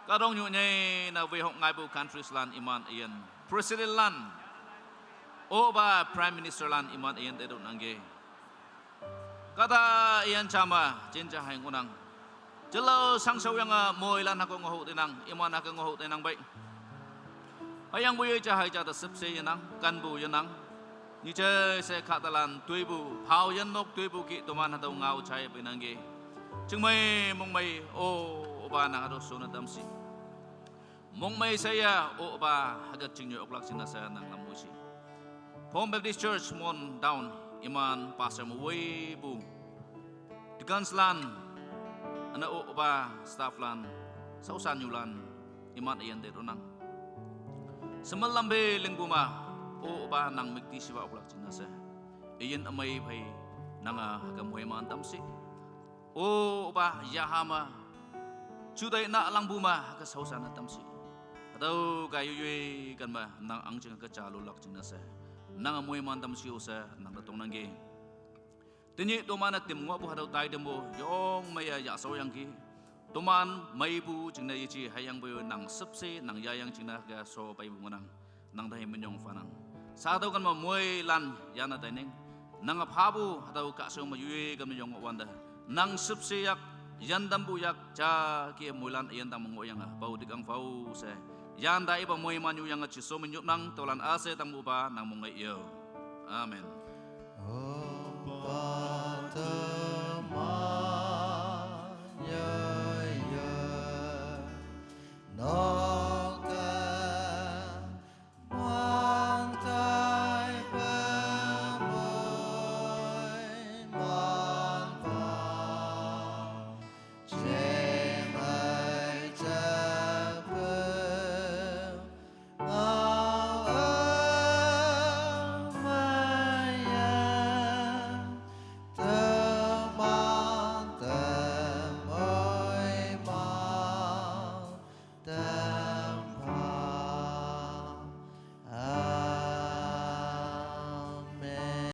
Kadong nyu nyai na wehok ngai bu countries lan iman iyan. President lan. O ba Prime Minister lan iman iyan te do nang ge. Kata iyan chama chin cha hai ngunang. Jelo sang sau yang a moi lan hako ngohok tenang, iman hako ngohok tenang bai. Hayang bu ye cha hai cha da sip se yenang, kan bu yenang. Ni che se kha talan tui bu, phao yan nok tui bu ki toman hadau ngau chai binang ge. Chingmai mongmai o uba nang hado sona dam si. Mongmai saya o uba haga chingyo oklak sina saya nang lam bu si. Phom Baptist Church mon down iman pastor mo wei bu. Deacons lan, ana o uba staff lan, sausan yu lan, iman iyan de ronang. Semal lambe lingbu ma, o uba nang mikti siwa oklak ching na se. Iyan amai bai nanga haka muhima antam si. O uba yahama, chudai na langbu ma haka sausan antam si. Adau ga yu yui kan ma nang ang ching haka chalu lak ching na se. Nanga muhima antam si o se nang da tong nang ge. Tini tomana tim ngwa bu hadau tai dem bu yong maya ya so yang ki. Toman mai bu chingna yichi hayang bu nang sepse nang ya yang chingna ga so pai bu nang nang dai menyong fanang. Sa dau kan ma moi lan yana dai neng. Nang a pha bu hadau ka so ma yue ga menyong wanda. Nang sepse yak yan dam bu yak cha ki moi lan yan dam ngo yang a pau dik ang pau se. Yan dai ba moi man yu yang a chi so menyuk nang tolan a se dam bu ba nang mo ngai yo. Amen.